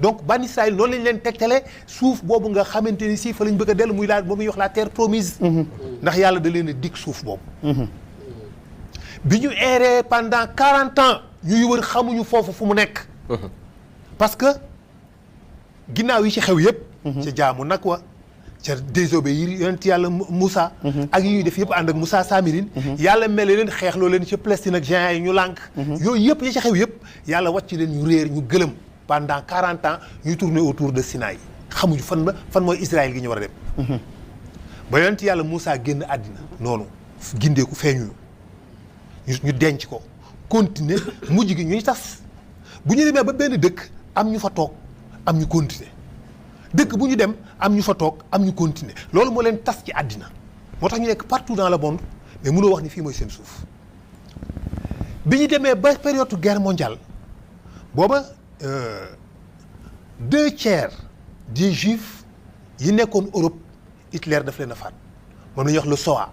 donc Bani Israël noonu lañ leen tegtale suuf boobu nga xamante ni si fa lañ bëgg a dellu muy laa ba muy wax la terre promise ndax yàlla da leen a dig suuf boobu bi ñu erré pendant 40 ans ñuy wër xamuñu foofu fu mu nekk parce que ginnaaw yi ci xew yëpp ca jaamu nag wa ca désobéir yonent yàlla Moussa ak yi ñuy def yëpp ànd ak Moussa Samirin yàlla mel leen xeexloo leen ca Palestine ak géants yi ñu lànk yooyu yëpp yi ci xew yëpp yàlla wàcc leen ñu réer ñu gëlëm pendant 40 ans ñuy tourner autour de Sinaï xamuñu fan mooy Israël gi ñu war a dem ba yonent yàlla Moussa génn àddina noonu gindeeku feeñuñu ñu denc ko continuer mujj gi ñuy tas bu ñu demee ba benn dëkk am ñu fa toog am ñu continuer dëkk bu ñu dem am ñu fa toog am ñu continuer loolu moo leen tas ci àddina moo tax ñu nekk partout dans le monde mais mënoo wax ni fii mooy seen suuf bi ñu demee ba période guerre mondiale booba 2/3 des juifs yi nekkoon Europe Hitler daf leen a faat moom la ñuy wax le Shoah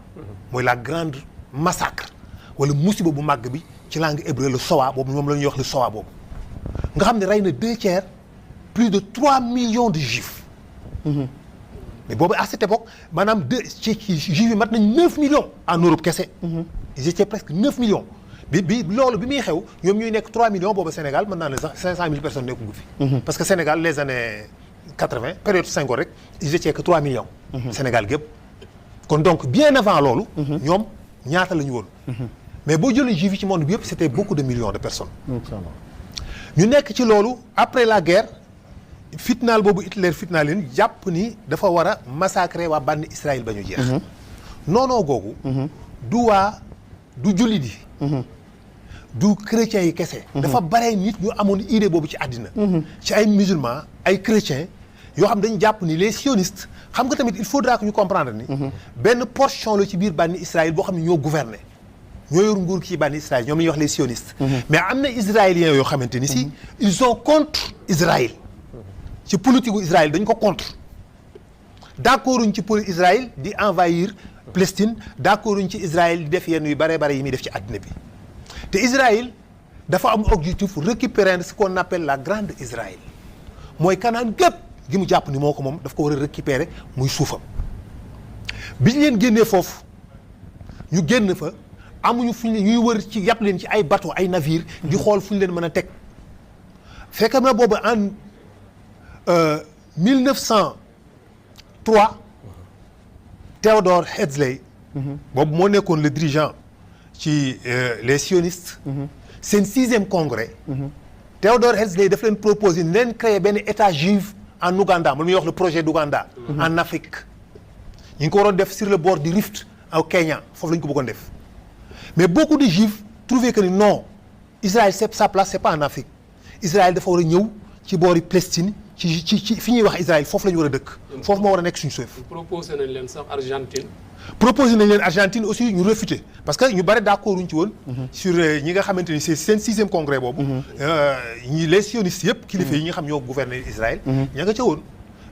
mooy la grande massacre wala musiba bu màgg bi ci langue hébreu le Shoah boobu moom la ñuy wax le Shoah boobu nga xam ne rey na 2/3 plus de 3 millions de juifs mais boobu à cette époque maanaam juifs yi mat nañ 9 millions en Europe kese ils étaient presque 9 millions bi loolu bi muy xew ñoom ñuy nekk 3 millions boobu Sénégal mën naa ne sax 500 000 personnes nekkuñu fi parce que Sénégal les années 80 période Senghor rek ils étaient que 3 millions Sénégal gépp kon donc bien avant loolu ñoom ñaata la ñu woon mais boo jëlee juifs yi ci monde bi yëpp c'était beaucoup de millions de personnes ñu nekk ci loolu après la guerre fitnaal boobu Hitler fitnaal leen jàpp ni dafa war a massacrer waa bànn Israël ba ñu jeex noonoo googu du jullit yi du chrétiens yi kese dafa bare nit ñu amoon idée boobu ci àddina ci ay musulmans ay chrétiens yoo xam dañu jàpp ni les sionistes xam nga tamit il faudra que ñu comprendre ni benn portion la ci biir bànni Israël boo xam ne ñoo gouverner ñoo yor nguur ki ci bànni Israël ñoom la ñuy wax les sionistes mais am na israéliens yoo xamante ni si ils sont contre Israël ci politique gu Israël dañ ko contre d'accord uñ ci pour Israël di envahir Palestine d'accord uñ ci Israël di def yenn yu bare yi muy def ci àddina bi te Israël dafa am objectif récupérer ce qu'on appelle la grande Israël mooy Kanaan gépp gi mu jàpp ni moo ko moom daf ko war a récupérer muy suufam bi ñu leen génnee foofu ñu génn fa amuñu fu ñu ñuy wër ci yàpp leen ci ay bateau ay navire di xool fu ñu leen mën a teg fekk na boobu en 1903 Theodore Herzl boobu moo nekkoon le dirigeant ci les sionistes seen 6e congrès Theodore Herzl daf leen proposé ni leen créer benn état juif en Ouganda man muy wax le projet d'Ouganda en Afrique ñu ngi ko waroon def sur le bord du Rift au Kenya foofu la ñu ko bëggoon def mais beaucoup de juifs trouvaient que non Israël c'est sa place c'est pas en Afrique Israël dafa war a ñëw ci boori Palestine ci fi ñuy wax Israël foofu la ñu war a dëkk foofu moo war a nekk suñu suuf. proposé nañ leen sax Argentine. proposé nañ leen Argentine aussi ñu réfuté parce que ñu bari d'accord uñ ci woon. sur ñi nga xamante ni c'est seen 6e congrès boobu. ñi les sionistes yëpp. kilifa yi nga xam ñoo gouverner Israël. ña nga ca woon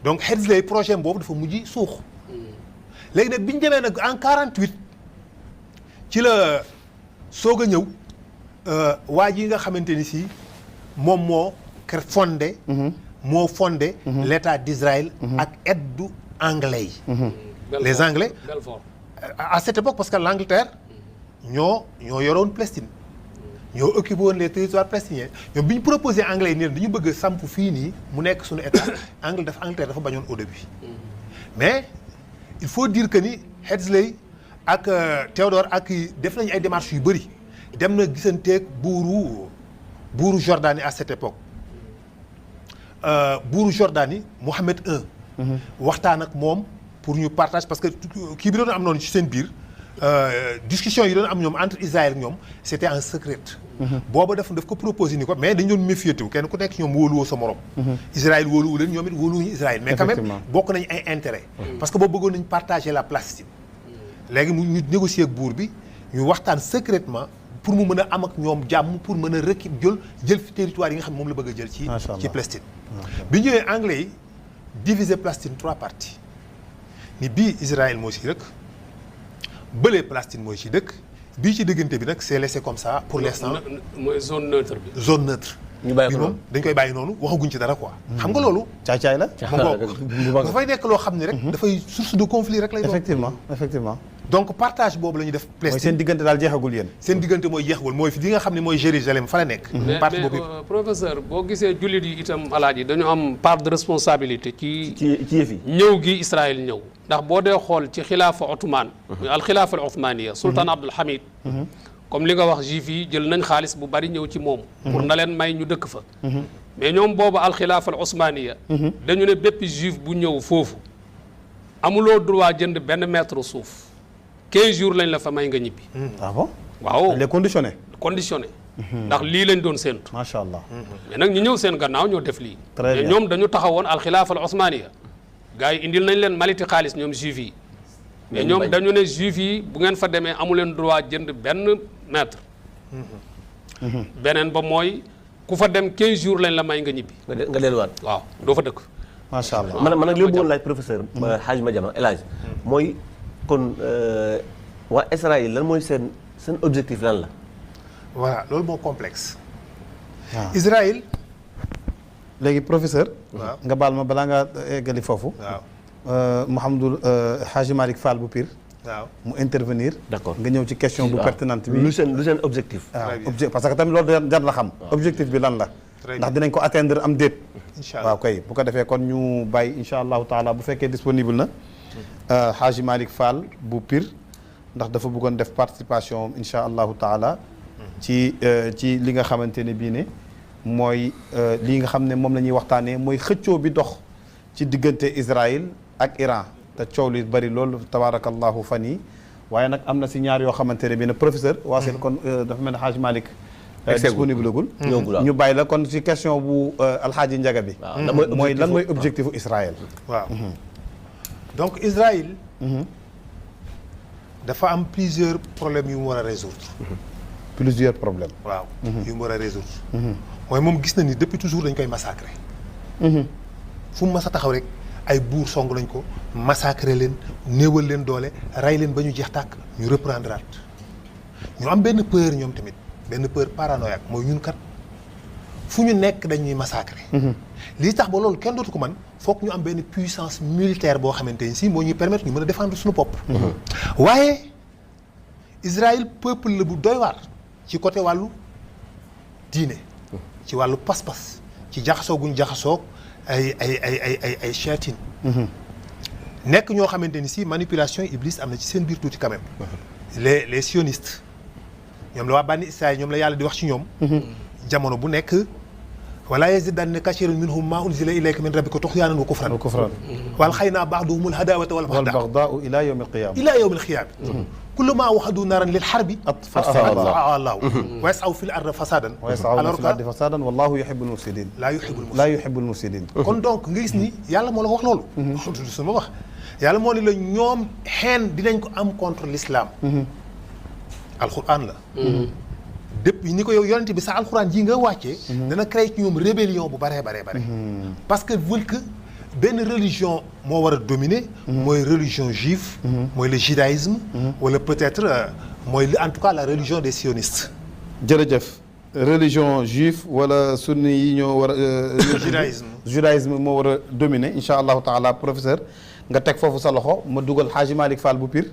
donc Herzl projet boobu dafa mujj suux. léegi nag bi ñu demee nag en 48 ci la soog a ñëw waa ji nga xamante ni si moom moo fondé. moo fondé l'État d'Israël ak aide du anglais yi. les anglais à cette époque parce que l'Angleterre ñoo yoroon Palestine ñoo occupé woon les territoires palestiniens ñoom bi ñu proposé anglais yi nii dañu bëgg a samp fii nii mu nekk suñu état Angleterre dafa bañoon au début mais il faut dire que ni Herzl ak Théodore ak def nañu ay démarches yu bëri dem na gisanteeg buuru Jordanie à cette époque buuru Jordanie Mohammed I waxtaan ak moom pour ñu partage parce que kii bi doon am noonu ci seen biir discussion yi doon am ñoom entre Israël ak ñoom c'était en secret booba daf ko proposé ni ko mais dañu doon méfier wu kenn ku nekk ñoom wóoluwoo sa morom Israël wóoluwu leen ñoom it wóoluwuñu Israël mais quand même bokk nañu ay intérêt parce que boobu bëggoon nañu partager la Palestine léegi mu ñu négocier ak buur bi ñu waxtaan secrètement pour mu mën a am ak ñoom jàmm pour mën a jël fi territoire yi nga xam ne moom la bëgg a jël ci Palestine bi ñëwee anglais yi diviser Palestine 3 parties ni bii Israël moo ci dëkk bële Palestine mooy ci dëkk bii ci diggante bi nag c'est laissé comme ça pour l'instant mooy zone neutre bi. zone neutre. ñu bàyyi ko moom dañ koy bàyyi noonu waxaguñ ci dara quoi. xam nga loolu. caay-caay la. dafay nekk loo xam ne rek. dafay source de conflit rek lay doon. effectivement. donc partage boobu la ñu def. mooy seen diggante daal jeexagul yéen. seen diggante mooy jeexagul mooy fi li nga xam ne mooy Jérusalem fa la nekk. partie boobu mais professeur boo gisee jullit yi itam alaaji dañu am part de responsabilité ci yëf yi. ñëw gi Israël ñëw. ndax boo dee xool ci xilaafa Ottoman. al xilaafa al Othmaniya sultan Abdul Hamid. comme li nga wax juif yi jël nañ xaalis bu bari ñëw ci moom. pour na leen may ñu dëkk fa. mais ñoom boobu al xilaafa al Othmaniya. dañu ne bépp juif bu ñëw foofu amuloo droit jënd benn mètre suuf 15 jours lañ la fa may nga ñibbi. ah bon. waaw les conditionné. ndax lii lañ doon séentu. macha allah. mais nag ñu ñëw seen gannaaw ñoo def lii. très bien mais ñoom dañu taxawoon al xilaafa al Othmaniya gars yi indil nañ leen maliti xaalis ñoom juif yi. mais ñoom dañu ne juif yi bu ngeen fa demee amu leen droit jënd benn mètre. beneen ba mooy ku fa dem 15 jours lañ la may nga ñibbi. nga delluwaat. waaw doo fa dëkk. macha allah man nag li ma bëggoon laaj professeur. Hadj Madiama El Hadj mooy kon waa Israël lan mooy seen objectif lan la. voilà loolu moo complexe. waaw Israël. léegi professeur. waaw nga baal ma balaa nga eggali foofu. waaw. Mouhamadou Hadji Malick Fall bu Pire. waaw mu intervenir. d'accord nga ñëw ci question bu pertinente bi. lu seen objectif. waaw parce que tamit loolu jar la xam. objectif bi lan la. ndax dinañ ko atteindre am déet. incha allah waaw kay bu ko defee kon ñu bàyyi incha allahu taala bu fekkee disponible na. Hadji Malick Fall bu Pire ndax dafa bëggoon def participation incha allahu taala. ci li nga xamante ne bii ne mooy lii nga xam ne moom la ñuy waxtaanee mooy xëccoo bi dox ci diggante Israël ak Iran te coow li bari loolu tabaarakallahu fan yi waaye nag am na si ñaar yoo xamante ne bii ne professeur Wasil kon dafa mel ne Hadj Malick disponible gul ñu bàyyi la kon ci question bu alxaaji Njaga bi mooy lan mooy objectif Israël waaw donc Israël dafa am plusieurs problèmes yu mu war a résoudre plusieurs problèmes waaw yu mu war a résoudre mooy moom gis na ni depuis toujours dañ koy massacrer fu mu mas a taxaw rek ay buur song lañ ko massacrer leen néewal leen doole rey leen ba ñu jeex tàkk ñu reprendre ñu am benn peur ñoom tamit benn peur paranoïaque mooy ñun kat fu ñu nekk dañuy massacrer lii tax ba loolu kenn dootu ko man foog ñu am benn puissance militaire boo xamante ni si moo ñuy permettre ñu mën a défendre suñu bopp waaye Israël peuple la bu doy waar ci côté wàllu diine ci wàllu pas-pas ci jaxasoo guñ jaxasoo ay chrétien nekk ñoo xamante ni si manipulation iblis am na ci seen biir tuuti quand même les sionistes ñoom la waa bànni Israël ñoom la yàlla di wax ci ñoom jamono bu nekk wala yazidanna kasiirun minhum maa unzila ilayka min rabbika tuxyaanan wa kufran wal xaynaa ba'dahumul adaawata wal bagdaa'u ilaa yawmil qiyaama kullamaa waqadu naaran lil harbi atfa'ahaa Allaahu wa yas'aw fil ardi fasaadan wallaahu yuhibbul mufsidiin laa yuhibbul mufsidiin kon donc nga gis ni yàlla moo la wax loolu su ma wax yàlla moo ne la ñoom xeen dinañ ko am contre l'islam alquran la depuis ni ko yow yonente bi sax alquran ji nga wàccee dana créé ci ñoom rébellion bu bare parce que veulent que benn religion moo war a dominer mooy religion juive mooy le judaïsme wala peut-être mooy en tout cas la religion des sionistes jërëjëf religion juive wala sunni yi ñoo war a judaïsme moo war a dominer incha allahu taala professeur nga teg foofu sa loxo ma dugal Hadji Malick Fall bu Pire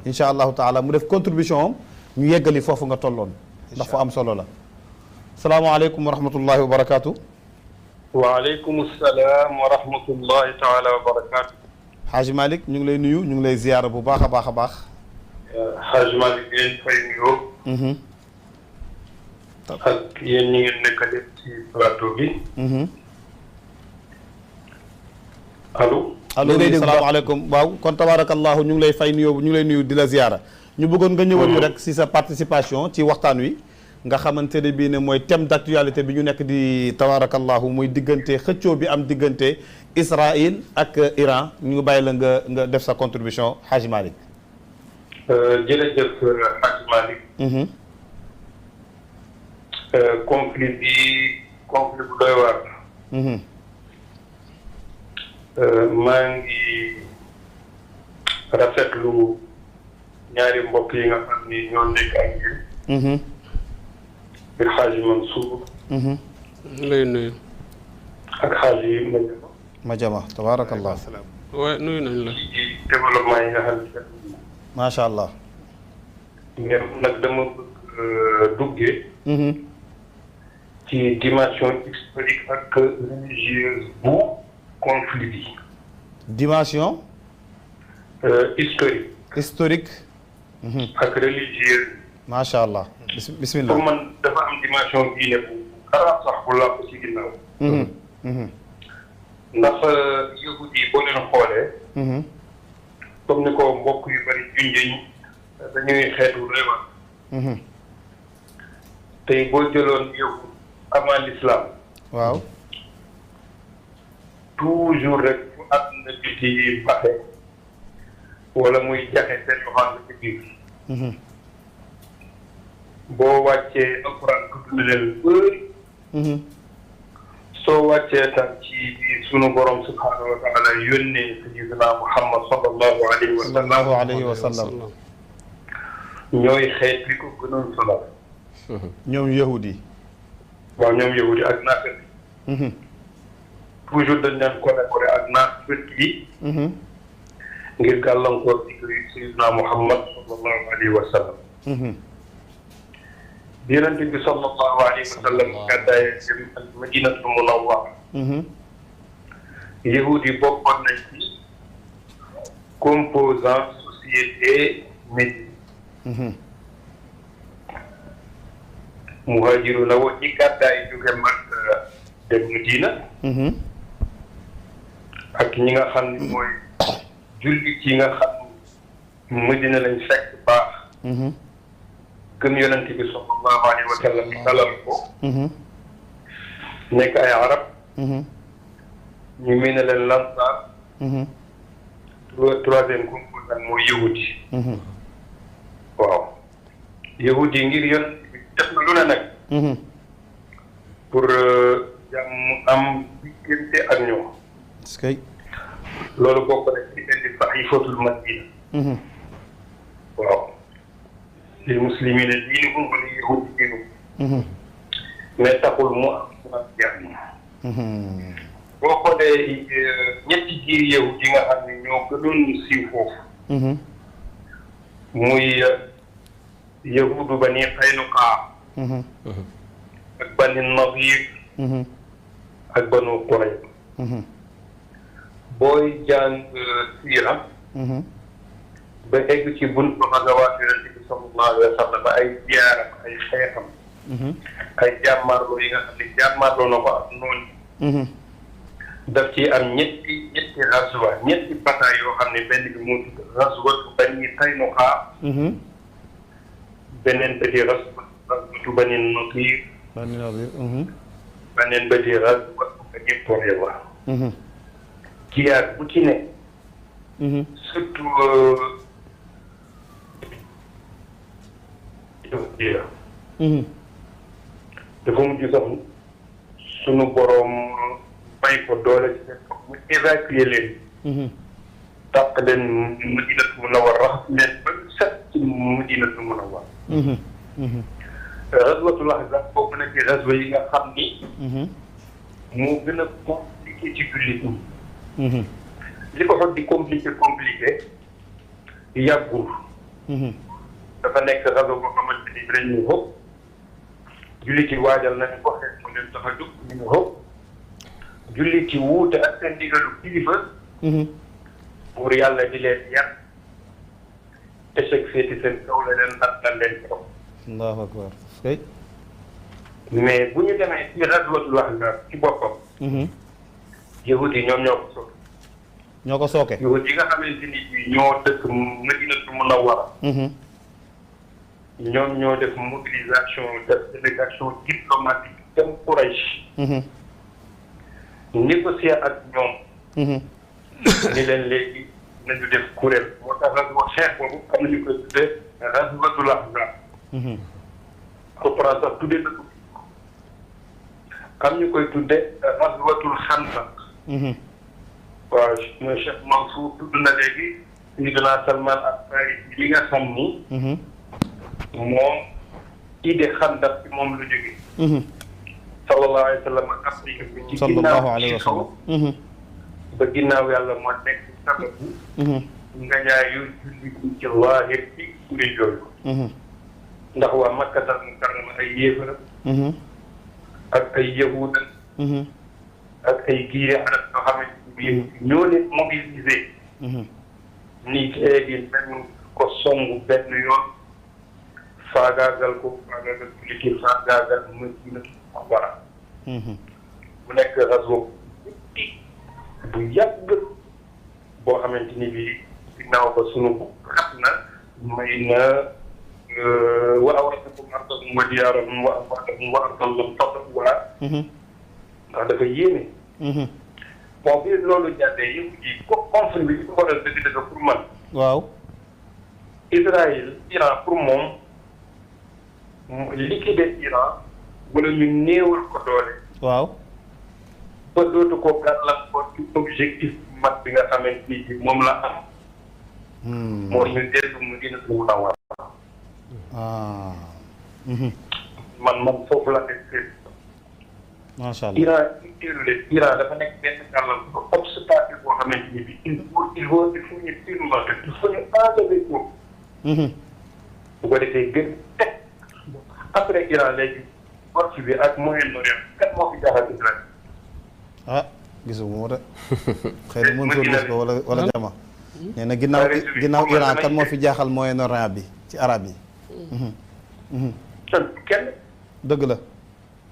incha allahu taala mu def contribution am ñu yeggali foofu nga tolloon ndax fa am solo la. salaamaaleykum wa rahmatullahi wa barakaatu. waaleykum salaam wa rahmatullahi taala wa barakaatu. Xaaji Malick ñu ngi lay nuyu ñu ngi lay ziyaara bu baax a baax a baax. Xaaji Malick yéen fay nuyoo. ak yéen ñi ngeen nekk def ci plateau bi. allo. allo salaamaaleykum waaw kon tabaarakallahu ñu ngi lay fay nuyoo ñu ngi lay nuyu di la ziyaara. ñu bëggoon nga ñëwal ñu rek si sa participation ci waxtaan wi. nga xamante ne bii ne mooy thème d'actualité bi ñu nekk di tabaarakallahu muy diggante xëccoo bi am diggante Israël ak Iran ñu ngi bàyyi la nga def sa contribution Hadji Malick. jërëjëf Hadji Malick. conflit bu doy waar. maa ngi rafetlu ñaari mbokk yi nga xam ni ñoo nekk ak yéen. bir Xaaji Mansour. lay nuyu. ak Xaaji Madiama tabaarakallah. waaye nuyu nañ la. ci développement yi nga xam ne. macha allah. mais nag dama bëgg duggee. ci dimension historique ak religieuse bu conflit bi. dimension. historique. ak religieuse. macha allah. bismillah pour man dafa am dimension diine bu xaraam sax bu làpp ci ginnaaw. ndax yahud yi boo leen xoolee. comme ni ko mbokk yu bari junjee dañuy xeetu réew. tey boo jëloon yahud avant l'islam. waaw. toujours rek fu àdduna bi di baxe wala muy jaxe seen yoxaan ci biir. boo wàccee alxuraan tudd na leen bëri. soo wàccee tam ci sunu borom subhaanahu wa taala yónnee sayyidina Muhammad sallallahu alayhi wa sallam. ñooy xeet li ko gënoon solo. ñoom yahudi. waaw ñoom yahudi ak naafeq. toujours dañ leen collaborer ak naafeq yi. ngir gàllankoor ci sayyidina Muhammad sallallahu alayhi wa sallam. Yonent bi sallallahu alayhi wa sallam gàddaay dem al madinatul munawwara. yahud yi bokkoon nañ ci composant société Médine. muhajiruna woon ñi gàddaay jóge Makka dem Madina. ak ñi nga xam ni mooy jullit yi nga xam Madina lañ fekk baax. gëm yonent bi sallallahu alayhi wa sallam dalal ko. nekk ay arab. ñu mën na leen lansaar. troisième composant mooy yahudi. waaw yahudi ngir yonent bi def na lu ne nag. pour jàmm am diggante ak ñoom. est-ce que. loolu bokk na ci indi saxiifatul Madina. waaw. lil muslimina diinuhum wa lil yahudi diinuhum. mais taxul mu am jàmm. boo xoolee ñetti giir yahud yi nga xam ne ñoo gënoon siiw foofu. muy yahudu bani Qaynuqa. ak bani Nadir. ak banu Qurayza. booy jàng siira. ba egg ci buntu xasawaat yonent bi sallallahu alayhi wa sallam ba ay jaaram ay xeexam. ay jàmmaarloo yi nga xam ne jàmmaarloo na ko ak noonu. daf ci am ñetti razwa ñetti bataay yoo xam ne benn bi moo tudd razwatu bani Qaynuqa. beneen ba di razwatu bani Nadir. beneen ba di razwatu bani Qurayza. jiyaat bu ci ne. surtout. dafa mujj sax sunu boroom may ko doole ci seen bopp mu évacuer leen. tàq leen Madinatu Munawwara raxas leen ba set ci Madinatu Munawwara. Ghazwatul Ahzab bokk na ci ghazwa yi nga xam ni. moo gën a compliqué ci jullit ñi. li ko xool di compliqué yàggul. dafa nekk rajo boo xamante ni dañ ñu xëpp jullit yi waajal nañu ko xeet mu leen tax a jóg ñu xëpp jullit yi wuute ak seen ndigalu kilifa pour yàlla di leen yar échec féeti seen kaw la leen nattal leen kaw. allahu akbar kay. mais bu ñu demee ci Ghazwatul Ahzab ci boppam. yahud yi ñoom ñoo ko sooke. ñoo ko sooke. yahud yi nga xamante ni bii ñoo dëkk Madinatul Munawwara. ñoom ñoo def mobilisation def délégation diplomatique dem Quraysh. négocier ak ñoom. ni leen léegi nañu def kuréel moo tax ghazwa xeex boobu am nañu koy tuddee Ghazwatul Ahzab. alquran sax tuddee na ko. am ñu koy tuddee Ghazwatul Khandaq. waaw mooy Cheikh Mansour tudd na léegi Sayyidina Salman al-Farisi li nga xam ni. moom idée Khandaq ci moom lu jógee. sallallahu alayhi wa sallam ak Afrique bi ci ginnaaw ba ginnaaw yàlla moo nekk sababu. nga ñaayu julli ci zaahir ci kuréel yooyu. ndax waa Makkatal Mukarrama ay yéefara. ak ay yahuda. ak ay giire arab yoo xamante ni ñoo leen mobilisé. nii léegi nañu ko songu benn yoon. faagaagal ko faagaagal kuliki faagaagal Madina Munawwara. mu nekk réseau bu yàgg boo xamante ni bii ginnaaw ba sunu xat na may na wa awratakum ardahum wa diyaarahum wa amwaalahum wa ardan lam tatawwaa ndax dafa yéeme. bon bi loolu jàddee yëpp ji conflit bi ko waral dëgg-dëgg pour man. waaw. Israël Iran pour moom liquider Iran wala ñu néewal ko doole. waaw. ba dootu ko gàllankoor ci objectif mag bi nga xamante ni moom la am. moo ñu dellu mu dina ko mun a war. man foofu la nekk. macha allah Iran dafa nekk benn gàllankoor obstacle boo xamante ni bii il faut ñu surmonter il faut ñu enlever ko. bu ko defee gën teg après Iran léegi force bi ak Moyen-Orient kat moo fi jaaxal Israël. gisuma moo de xëy na mën soo gis ko wala jama nee na ginnaaw Iran kan moo fi jaaxal Moyen-Orient bi ci arab yi. kenn. dëgg la.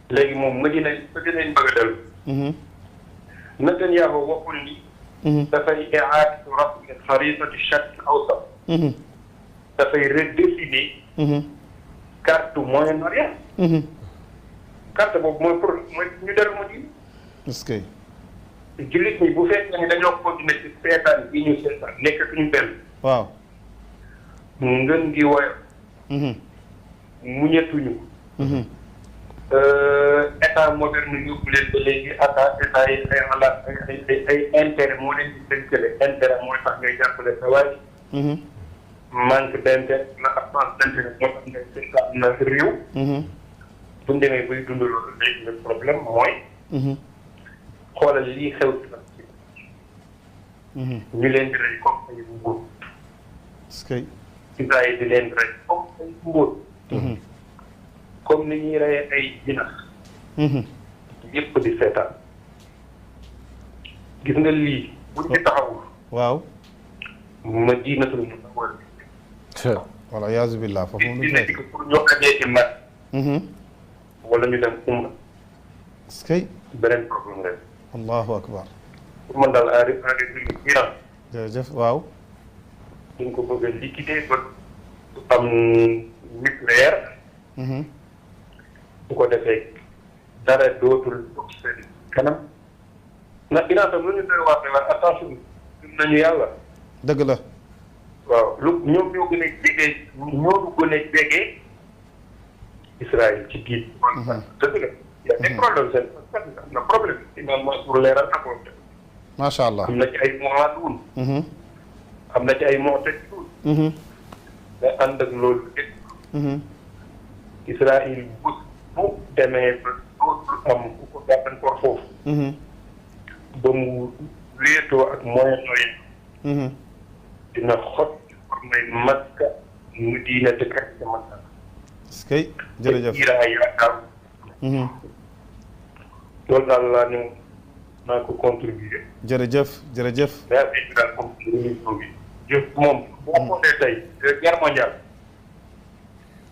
léegi moom Madina bëgg a dellu. Netanyahu waxul ni. dafay i'aadatu rasmi xaritati Sharq al-Awsat. dafay redessiner. carte Moyen-Orient. carte boobu mooy ñu dellu Madina. est-ce que. jullit ñi bu fekkee ni dañoo continuer ci seetaan yi ñu seetaan nekkatuñu benn. waaw. ngën gi woyof. muñetuñu. état moderne yóbbu leen ba léegi état yi ay intérêt moo leen di lëkkale intérêt mooy tax ngay jàppale sa waay. manque d' intérêt la absence d' intérêt moo tax ngay seetaan na réew. bu ñu demee bay dund loolu léegi le problème mooy. xoolal lii xew ci ñu leen di rey comme ay mbóot. est-ce que. Israël di leen di rey comme ay mbóot. comme ni ñuy reyee ay jinax. yëpp di seetaan. gis nga lii buñ ci taxawul. waaw. Madinatul Munawwara. wala yaazu billah foofu moom dina dikk pour ñu ajee ci mat. wala ñu dem umra. est-ce que. beneen problème rek. allahu akbar. pour man daal en république Iran. jërëjëf waaw. duñ ko bëgg a liquider ba am nucléaire. bu ko defee dara dootul dox seen kanam. ndax Iran tam lu ñu doy waar attention nañu yàlla. dëgg la. waaw lu ñoom ñoo gën a jege ñoo gën a jege Israël ci biir. dëgg la. y a des problèmes seen am na problème imam Mansour leeral na ko. macha allah am na ci ay mu'aaduun. am na ci ay mu'tadiluun. mais ànd ak loolu lépp. Israël bu demee ba dootul am ku ko gàllankoor foofu. ba mu wéetoo ak Moyen-Orient. dina xot formay Makka mu diine te kese mën na. est-ce que jërëjëf Iran yaakaar. loolu daal laa ne naa ko contribuer. jërëjëf jërëjëf. merci daal comme émission bi. jëf moom boo xoolee tey guerre mondiale.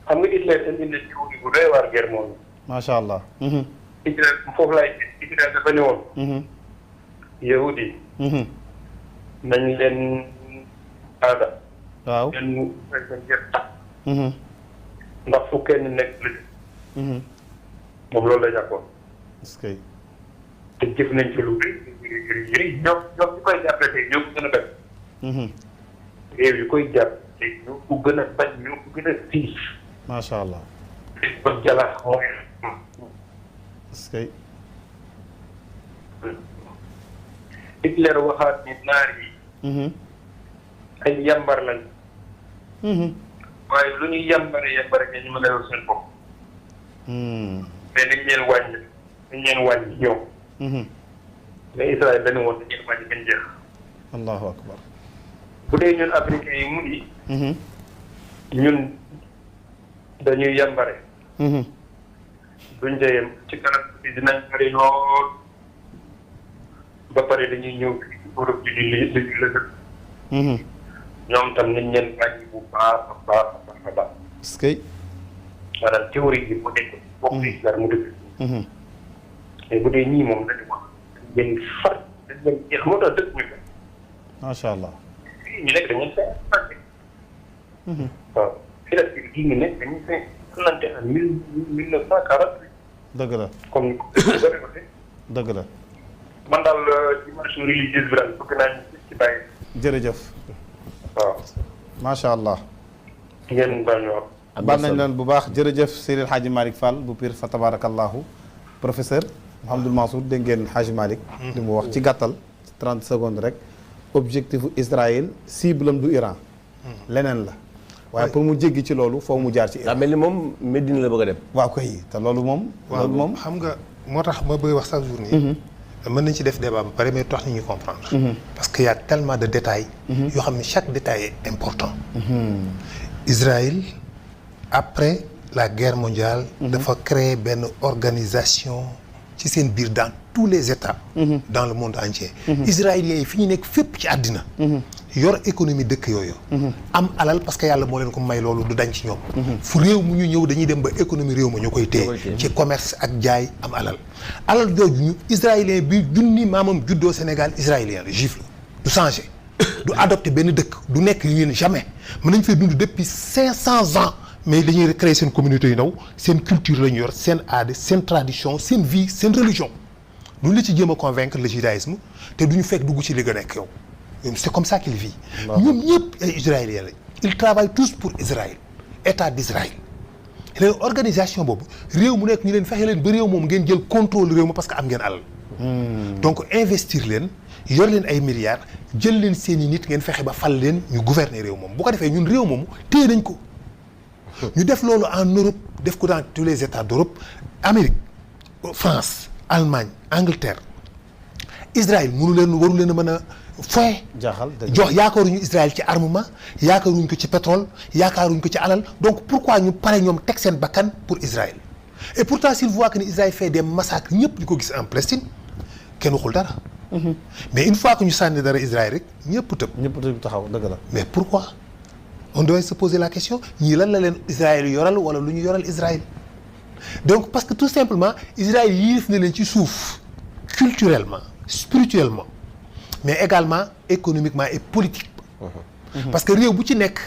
xam nga Hitler indi na théorie bu doy waar guerre mondiale. macha allah. Hitler foofu laay gis Hitler dafa ne woon. yahudi nañ leen aada. waaw leen fekk ngeen tax. ndax fu kenn nekk la. moom loolu la jàppoon. est-ce que. te jëf nañ ci lu bëri ñoom ñu koy jàppale tey ñoo ko gën a def. réew yu koy jàpp tey ñoo ko gën a bañ ñoo ko gën a siis. macha allah. ko jala mooy. est-ce que. Hitler waxaat ni naar yi. ay yambar lañ. waaye lu ñuy yambare ñu mën a yor seen bopp. mais dañ leen wàññi ñoom. mais Israël dañu woon dañ leen wàññi bañ jeex. allahu akbar. bu dee ñun africains yi mu ngi. ñun dañuy yambare. duñ jëyem ci kanam bi dinañ bëri lool ba pare dañuy ñëw ci Europe di li ñoom tam nañ leen wàññi bu baax a baax a baax. est-ce que. maanaam théorie bi mu nekk bokk ci dara mu dëgg. mais bu dee ñii moom dañu wax dañ leen far dañ leen jeex moo tax dëkk ñu ko. macha allah. fii ñu nekk dañuy fay. waaw fii la fii ñu nekk dañuy fay plante en 1948. dëgg la. comme ni ko waxee. dëgg la. man daal dimension religieuse bi daal bëgg naa ñu ci bàyyi. jërëjëf. waaw. macha allah. ngeen baal ñu wax. baal nañ leen bu baax jërëjëf Seydil Hadji Malick Fall bu Pire fa tabarakallahu professeur Mouhamadul Mansour dégg ngeen Hadji Malick li mu wax ci gàttal 30 secondes rek objectifu Israël cible am du Iran leneen la waaye pour mu jéggi ci loolu foo mu jaar ci Iran daa mel ni moom Médine la bëgg a dem. waaw koy te loolu moom loolu moom xam nga moo tax ma bëgg wax chaque jour nii mën nañ ci def débat ba pare mais tax nit ñi comprendre parce que y a tellement de détails yoo xam ne chaque détail est important Israël après la guerre mondiale dafa créer benn organisation ci seen biir dans tous les états dans le monde entier israéliens yi fi ñu nekk fépp ci àddina yor économie dëkk yooyu am alal parce que yàlla moo leen ko may loolu du dañ ci ñoom fu réew mu ñu ñëw dañuy dem ba économie réew ma ñoo koy téye ci commerce ak jaay am alal jooju ñu israélien bi junni maamam juddoo Sénégal israélien la juif la du changé du adopté benn dëkk du nekk yu yéen jamais mën nañ fay dund depuis 500 ans mais dañuy créer seen communauté yu ndaw seen culture la ñu yor seen aada seen tradition seen vie seen religion duñ la ci jéem a convaincre le judaïsme te duñu fekk dugg ci li nga nekk yow c'est comme ça qu'il vit ñoom ñëpp ay israéliens lañ ils travaillent tous pour Israël état d'Israël léegi organisation boobu réew mu nekk ñu leen fexe leen ba réew moom ngeen jël contrôle réew ma parce que am ngeen alal donc investir leen yor leen ay milliards jël leen seen i nit ngeen fexe ba fal leen ñu gouverner réew moom bu ko defee ñun réew moomu téye nañ ko ñu def loolu en Europe def ko dans tous les états d'Europe Amérique France Allemagne Angleterre Israël mënu leen waru leen a mën a foye jox yaakaaruñu Israël ci armement yaakaaruñu ko ci pétrole yaakaaruñu ko ci alal donc pourquoi ñu pare ñoom teg seen bakkan pour Israël et pourtant s'il voit que ni Israël fait des massacres ñëpp ñu ko gis en Palestine kenn waxul dara mais une fois que ñu sànni dara Israël rek ñëpp tëb taxaw dëgg la mais pourquoi on doit se poser la question ñii lan la leen Israël yoral wala lu ñu yoral Israël donc parce que tout simplement Israël yilif na leen ci suuf culturellement spirituellement mais également économiquement et politiquement parce que réew bu ci nekk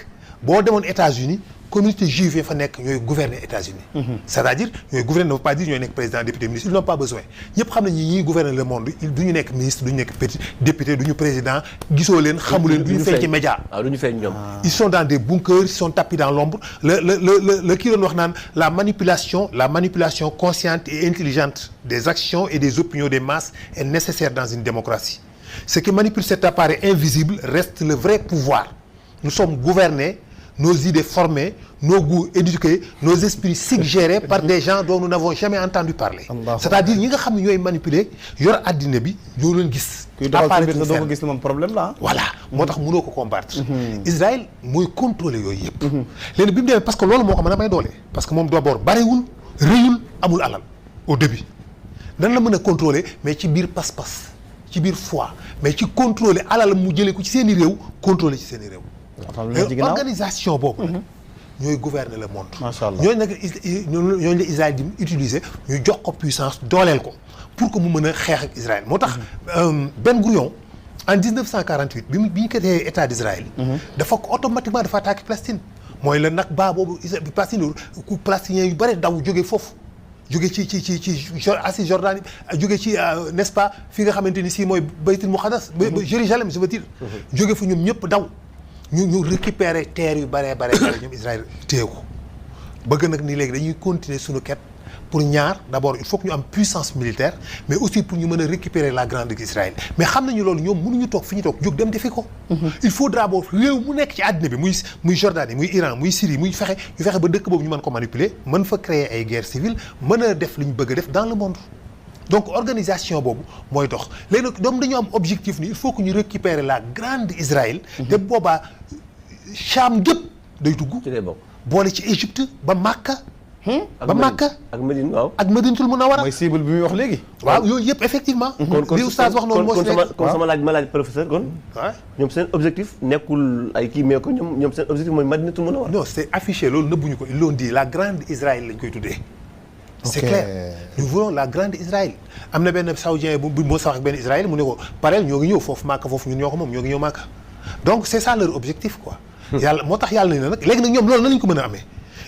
boo demoon États-Unis communauté juive fa nekk ñooy gouverner États-Unis c'est-à-dire ñooy gouverner ne veut pas dire ñooy nekk président député ministre ils n'ont pas besoin ñëpp xam nañ ñi gouverner le monde du ñu nekk ministre du ñu nekk député du ñu président gisoo leen xamu leen du ñu feeñ ci média waaw du ñu feeñ ñoom ils sont dans des bunkers ils sont tapis dans l'ombre le kii doon wax naan la manipulation consciente et intelligente des actions et des opinions des masses est nécessaire dans une démocratie ce qui manipule cet appareil invisible reste le vrai pouvoir nous sommes gouvernés nos idées formées, nos goûts éduqués, nos esprits suggérés par des gens dont nous n'avons jamais entendu parler. C'est-à-dire ñi nga xam ne ñooy manipuler yor àddina bi ñoo leen gis. kuy doxal ci biir doo ko gis moom problème la voilà moo tax mënoo ko combattre. Israël mooy contrôler yooyu yëpp. léegi bi mu demee parce que loolu moo ko mën a may doole. parce que moom d'abord bariwul rëyul amul alal au début nan la mën a contrôler mais ci biir pas-pas ci biir foi mais ci contrôler alal mu jëlee ko ci seen i réew contrôler ci seen i réew. organisation boobu nag ñooy gouverner le monde. macha allah ñooñu nag ñooñu la Israël di utiliser ñu jox ko puissance dooleel ko pour que mu mën a xeex ak Israël moo tax Ben Gurion en 1948 bi ñu créé état d'Israël. dafa automatiquement dafa attaqué Palestine mooy la nag baa boobu Palestine ku palestiniens yu bëri daw jóge foofu jóge ci Asie Jordanie jóge ci n'est-ce pas fi nga xamante ni si mooy Baytul Muqaddas Jérusalem je veux dire jóge fa ñoom ñëpp daw ñu récupérer terre yu bare ñoom Israël téye ko bëgg nag ni léegi dañuy continuer suñu quête pour ñaar d'abord il faut que ñu am puissance militaire mais aussi pour ñu mën a récupérer la grande Israël mais xam nañu loolu ñoom mënuñu toog fi ñu toog jóg dem defi ko il faut d'abord réew mu nekk ci àddina bi muy Jordanie muy Iran muy Syrie muy fexe ba dëkk boobu ñu mën ko manipuler mën fa créer ay guerres civiles mën a def li ñu bëgg a def dans le monde donc organisation boobu mooy dox léegi nag doom dañu am objectif ni il faut que ñu récupérer la grande Israël te boobaa Cham gépp day dugg boole ci Égypte ba Makka ba Makka ak Médine waaw ak Médinatul Munawwara mooy cible bi muy wax léegi waaw yooyu yëpp effectivement li oustaz wax noonu moo kon sama laaj professeur kon ñoom seen objectif nekkul ay kii mais ko ñoom seen objectif mooy Médinatul Munawwara non c'est affiché loolu nëbbuñu ko ils l'ont dit la grande Israël lañ koy tuddee c'est clair nous voulons la grande Israël am na benn saoudien bu moo sax ak benn Israël mu ne ko pareel ñoo ngi ñëw foofu Makka foofu ñun ñoo ko moom ñoo ngi ñëw Makka donc c'est ça leur objectif quoi yàlla moo tax yàlla nañ ne nag léegi nag ñoom loolu na lañ ko mën a amee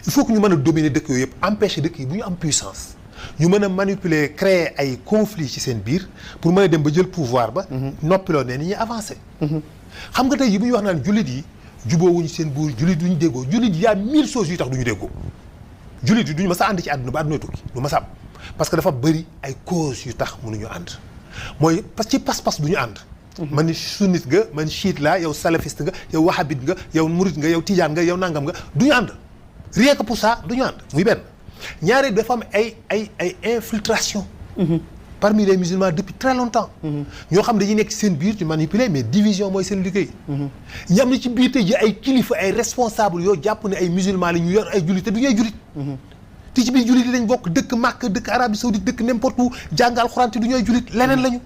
il faut que ñu mën a dominer dëkk yooyu yëpp empêcher dëkk yi bu ñu am puissance ñu mën a manipuler créer ay conflits ci seen biir pour mën a dem ba jël pouvoir ba noppiloo ne ni ñuy avancer xam nga tey yi bu ñu wax naan jullit yi juboowuñu seen buur jullit duñu déggoo jullit yi y a 1000 choses yu tax duñu déggoo jullit yi duñu mës a ànd ci àdduna ba àdduna tukki du mës a am parce que dafa bëri ay causes yu tax mënuñu ànd mooy parce que ci pas-pas duñu ànd man sunnite nga man chiite la yow salafiste nga yow wahhabite nga yow murit nga yow tijaan nga yow nangam nga duñu ànd rien que pour ça duñu ànd muy benn ñaareel dafa am ay infiltration parmi les musulmans depuis très longtemps ñoo xam dañuy nekk ci seen biir ci manipuler mais division mooy seen liggéey ñi am na ci biir tey ji ay kilifa ay responsable yoo jàpp ne ay musulmans la ñu yor ay jullit te du ñuy jullit te ci biir jullit yi lañ bokk dëkk Makka dëkk Arabie Saoudite dëkk n'importe où jàng alxuraan te du ñuy jullit leneen lañu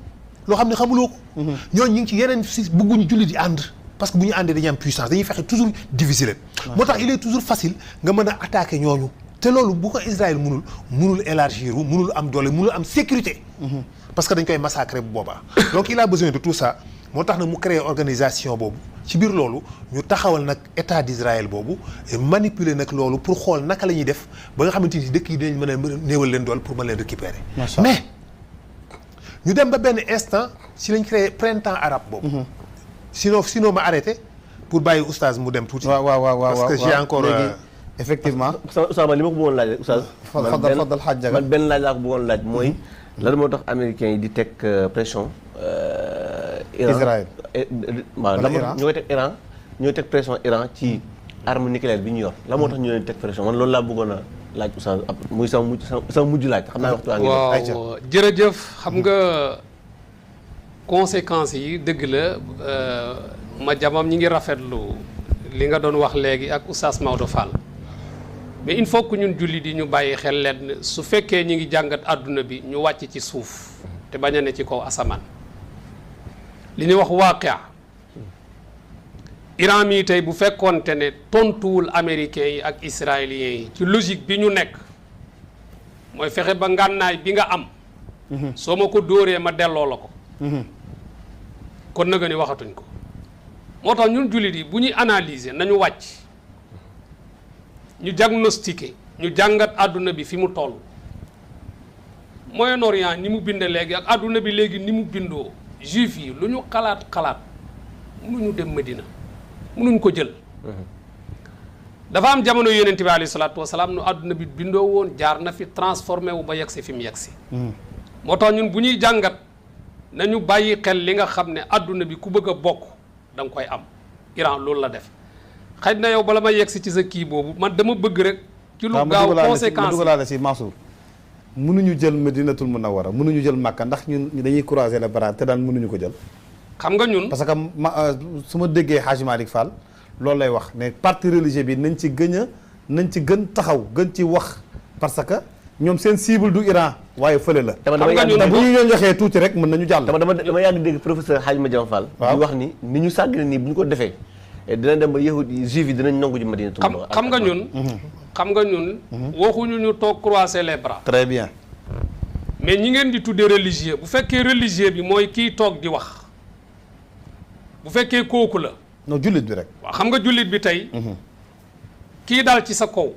loo xam ne xamuloo ko ñooñu ñu ngi ci yeneen si bëgguñu jullit yi ànd parce que bu ñu àndee dañuy am puissance dañuy fexe toujours diviser leen moo tax il est toujours facile nga mën a attaquer ñooñu te loolu bu ko Israël mënul élargir mënul am doole mënul am sécurité parce que dañ koy massacrer bu boobaa donc il a besoin de tout ça moo tax nag mu créer organisation boobu ci biir loolu ñu taxawal nag état d'Israël boobu manipuler nag loolu pour xool naka la ñuy def ba nga xamante ni dëkk yi dinañ mën a néewal leen doole pour mën leen récupérer mais ñu dem ba benn instant si lañ créé printemps arabe boobu sinon ma arrêté pour bàyyi oustaz mu dem tuuti waaw parce que j'ai encore effectivement oustaz man li ma ko bëggoon laaj rek oustaz fadal xaaj jaga man benn laaj laa ko bëggoon laaj mooy lan moo tax américains yi di teg pression Iran Israël waaw la moo ñoo koy teg Iran ñooy teg pression Iran ci arme nucléaire bi ñu yor la moo tax ñu leen teg pression man loolu laa bëggoon a laaj oustaz muy sama mujj laaj xam naa waxtu waa ngi waaw jërëjëf xam nga conséquences yi dëgg la ma jamam ñi ngi rafetlu li nga doon wax léegi ak oustaz Maodo Fall mais il faut que ñun jullit yi ñu bàyyi xel leen su fekkee ñi ngi jàngat àdduna bi ñu wàcc ci suuf te bañ a ne ci kaw asamaan li ñuy wax waaqia Iran mii tey bu fekkoonte ne tontuwul américains yi ak israéliens yi ci logique bi ñu nekk mooy fexe ba ngànnaay bi nga am soo ma ko dóoree ma delloo la ko kon nag ni waxatuñ ko moo tax ñun jullit yi bu ñuy analyser nañu wàcc ñu diagnostiquer ñu jàngat àdduna bi fi mu toll Moyen-Orient ni mu binde léegi ak àdduna bi léegi ni mu bindoo juif yi lu ñu xalaat mënuñu dem Medina mënuñ ko jël dafa am jamono yonent bi alayhi salaatu wasalaam nu àdduna bi bindoo woon jaar na fi transformé wu ba yegsi fi mu yegsi moo tax ñun bu ñuy jàngat nañu bàyyi xel li nga xam ne àdduna bi ku bëgg a bokk da nga koy am Iran loolu la def xëy na yow bala ma yegg si ci sa kii boobu man dama bëgg rek. ci lu gaaw conséquence ma dugalaale si Mansour. mënuñu jël Madinatul Munawwara mënuñu jël Makka ndax ñun dañuy croiser les bras te daan mënuñu ko jël. xam nga ñun. parce que su ma déggee Hadji Malick Fall loolu lay wax ne parti religieux bi nañ ci gën taxaw gën ci wax parce que ñoom seen cible du Iran waaye fële la. xam nga ñun te bu ñu leen joxee tuuti rek mën nañu jàll. dama yàgg dégg professeur Hadji Madiama Fall. di wax ni ñu sàggane nii bu ñu ko defee. dina dem ba yahud yi juif yi dinañ nangu ji Madinatul Munawwara. xam nga ñun. waxuñu ñu toog croiser les bras. très bien. mais ñi ngeen di tuddee religieux bu fekkee religieux bi mooy kii toog di wax bu fekkee kooku la. non jullit bi rek. waaw xam nga jullit bi tey. kii dal ci sa kaw.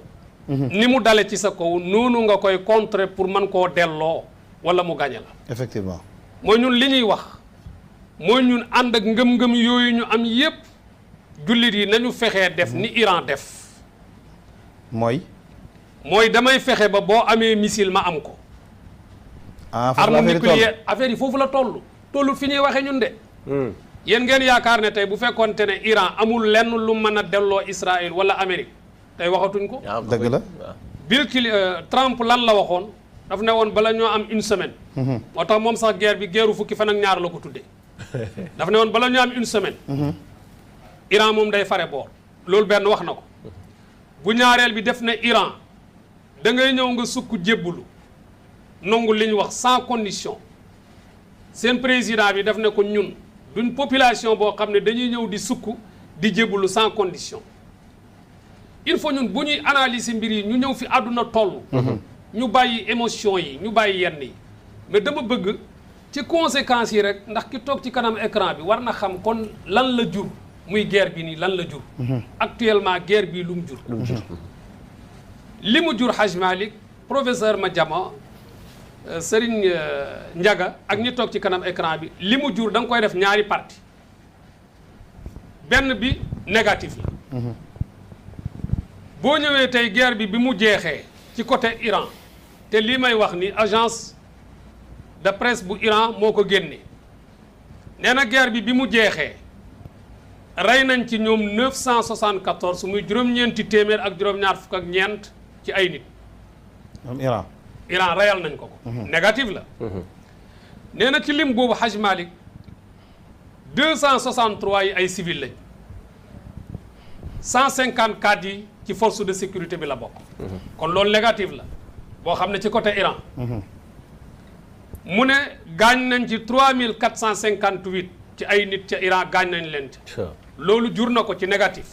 ni mu dale ci sa kaw noonu nga koy contrer pour mën koo delloo wala mu gañe la. effectivement. mooy ñun li ñuy wax mooy ñun ànd ak ngëm-ngëm yooyu ñu am yépp jullit yi nañu fexee def ni Iran def. mooy damay fexe ba boo amee missile ma am ko. arme nucléaire affaire yi foofu la tollu fi ñuy waxee ñun de. yéen ngeen yaakaar ne tey bu fekkoonte ne Iran amul lenn lu mën a delloo Israël wala Amérique tey waxatuñ ko. dëgg la. Bill Trump lan la waxoon daf ne woon bala ñoo am une semaine. moo tax moom sax guerre bi guerru fukki fan ak ñaar la ko tuddee. daf ne woon bala ñoo am une semaine. Iran moom day fare boor. loolu benn wax na ko. bu ñaareel bi def ne Iran da ngay ñëw nga sukk jébbulu nangu li ñu wax sans condition seen président bi daf ne ko ñun duñ population boo xam ne dañuy ñëw di sukk di jébbulu sans condition il faut ñun bu ñuy analyser mbir yi ñu ñëw fi àdduna toll. ñu bàyyi émotion yi ñu bàyyi yenn yi mais dama bëgg ci conséquences yi rek ndax ki toog ci kanam écran bi war na xam kon lan la jur muy guerre bi nii lan la jur. actuellement guerre bii lu mu jur. li mu jur Hadj Malick professeur Madiama Serigne Ndiaga ak ñi toog ci kanam écran bi li mu jur da nga koy def ñaari parti benn bi négatif la. boo ñëwee tey guerre bi mu jeexee ci côté Iran te lii may wax ni agence de presse bu Iran moo ko génne nee na guerre bi mu jeexee rey nañ ci ñoom 974 muy juróom-ñeenti téeméer ak juróom-ñaar fukk ak ñeent ci ay nit. moom Iran reyal nañ ko ko. négatif la. nee na ci lim boobu Hadj Malick 263 yi ay civil lañ 154 yi ci force de sécurité bi la bokk. kon loolu négatif la boo xam ne ci côté Iran. mu ne gaañ nañ ci 3458 ci ay nit ca Iran gaañ nañ leen ci. loolu jur na ko ci négatif.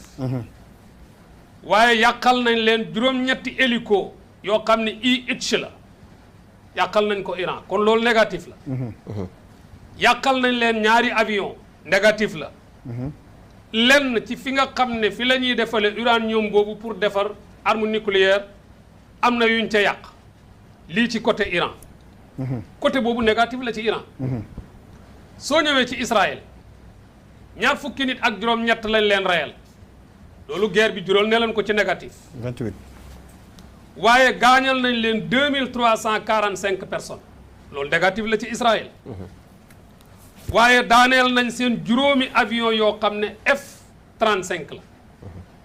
waaye yàqal nañ leen juróom-ñetti hélico yoo xam ne IH la yàqal nañ ko Iran kon loolu négatif la. yàqal nañ leen ñaari avion négatif la. lenn ci fi nga xam ne fi la ñuy defale uranium boobu pour defar arme nucléaire am na yuñ ca yàq lii ci côté Iran. côté boobu négatif la ci Iran. soo ñëwee ci Israël ñaar fukki nit ak juróom-ñett lañ leen reyal loolu guerre bi jural ne leen ko ci négatif. 28. waaye gaañal nañ leen 2345 personnes loolu négatif la ci Israël. waaye daaneel nañ seen juróomi avion yoo xam ne F-35 la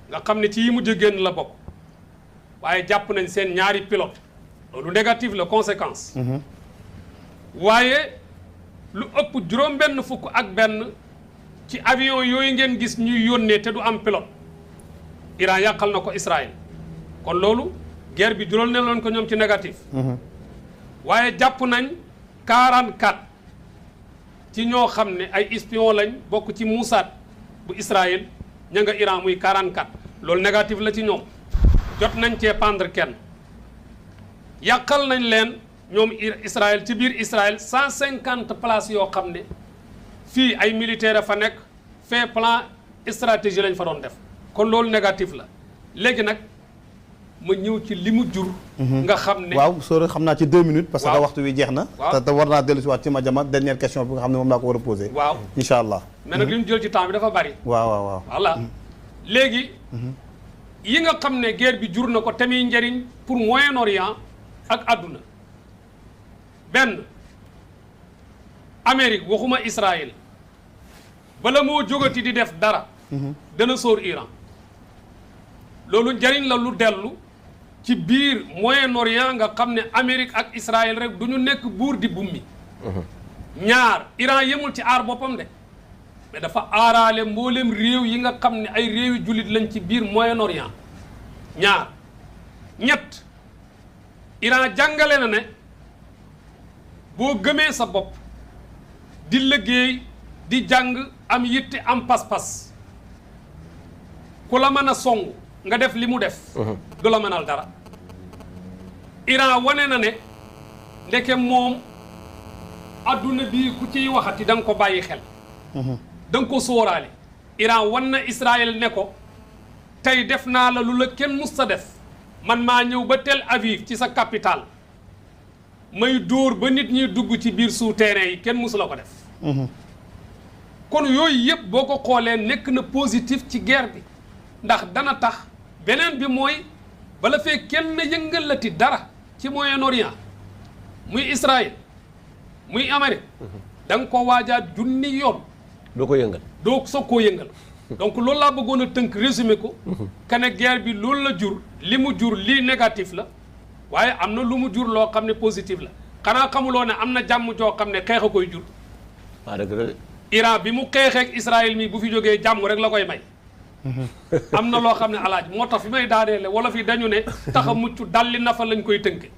nga xam ne ci yi mujj génn la bokk waaye jàpp nañ seen ñaari pilote loolu négatif la conséquence. waaye lu ëpp juróom-benn fukk ak benn ci avion yooyu ngeen gis ñuy yónnee te du am pilote Iran yàqal na ko Israël kon loolu guerre bi jural ne loon ko ñoom ci négatif. waaye jàpp nañ 44 ci ñoo xam ne ay espion lañ bokk ci Mossad bu Israël ña nga Iran muy 44 loolu négatif la ci ñoom jot nañ cee pendre kenn yàqal nañ leen ñoom Israël ci biir Israël 150 places yoo xam ne fii ay militaires fa nekk fee plan stratégie lañ fa doon def kon loolu négatif la léegi nag ma ñëw ci li mu jur. nga xam ne waaw soo xam naa ci 2 minutes. parce que waxtu wi jeex na. waaw te war naa dellu si waat ci Madiama dernière question bi nga xam ne moom laa ko war a posé. waaw incha allah. mais nag li ñu jël ci temps bi dafa bari. waaw. voilà léegi. yi nga xam ne guerre bi jur na ko tamit njëriñ pour Moyen-Orient ak àdduna benn Amérique waxuma Israël bala moo jógati di def dara. dana sóor Iran. loolu njariñ la lu dellu ci biir Moyen-Orient nga xam ne Amérique ak Israël rek du ñu nekk buur di bummi ñaar Iran yemul ci aar boppam de mais dafa aaraale mboolem réew yi nga xam ne ay réewi jullit lañ ci biir Moyen-Orient ñaar ñett Iran jàngale na ne boo gëmee sa bopp di liggéey di jàng am yitte am pas-pas ku la mën a song nga def li mu def du la mënal dara Iran wane na ne ndeke moom adduna bi ku ciy waxati da nga ko bàyyi xel da nga ko sóoraale Iran wan na Israël ne ko tey def naa la lu la kenn mus sa def man maa ñëw ba Tel Aviv ci sa capitale may dóor ba nit ñi dugg ci biir souterrain yi kenn musu la ko def kon yooyu yëpp boo ko xoolee nekk na positif ci guerre bi ndax dana tax beneen bi mooy bala fee kenn yëngalati dara ci Moyen-Orient muy Israël muy Amérique da nga ko waajaat junni yoon doo ko yëngal doo soog koo yëngal donc loolu laa bëggoon a tënk résumé ko kane guerre bi loolu la jur li mu jur lii négatif la waaye am na lu mu jur loo xam ne positif la xanaa xamuloo ne am na jàmm joo xam ne xeex a koy jur waaw dëgg la Iran bi mu xeexeek Israël mi bu fi jógee jàmm rek la koy may am na loo xam ne alaaj moo tax fi may daaneele wala fi dañu ne tax a mucc dalli na fa lañ koy tënke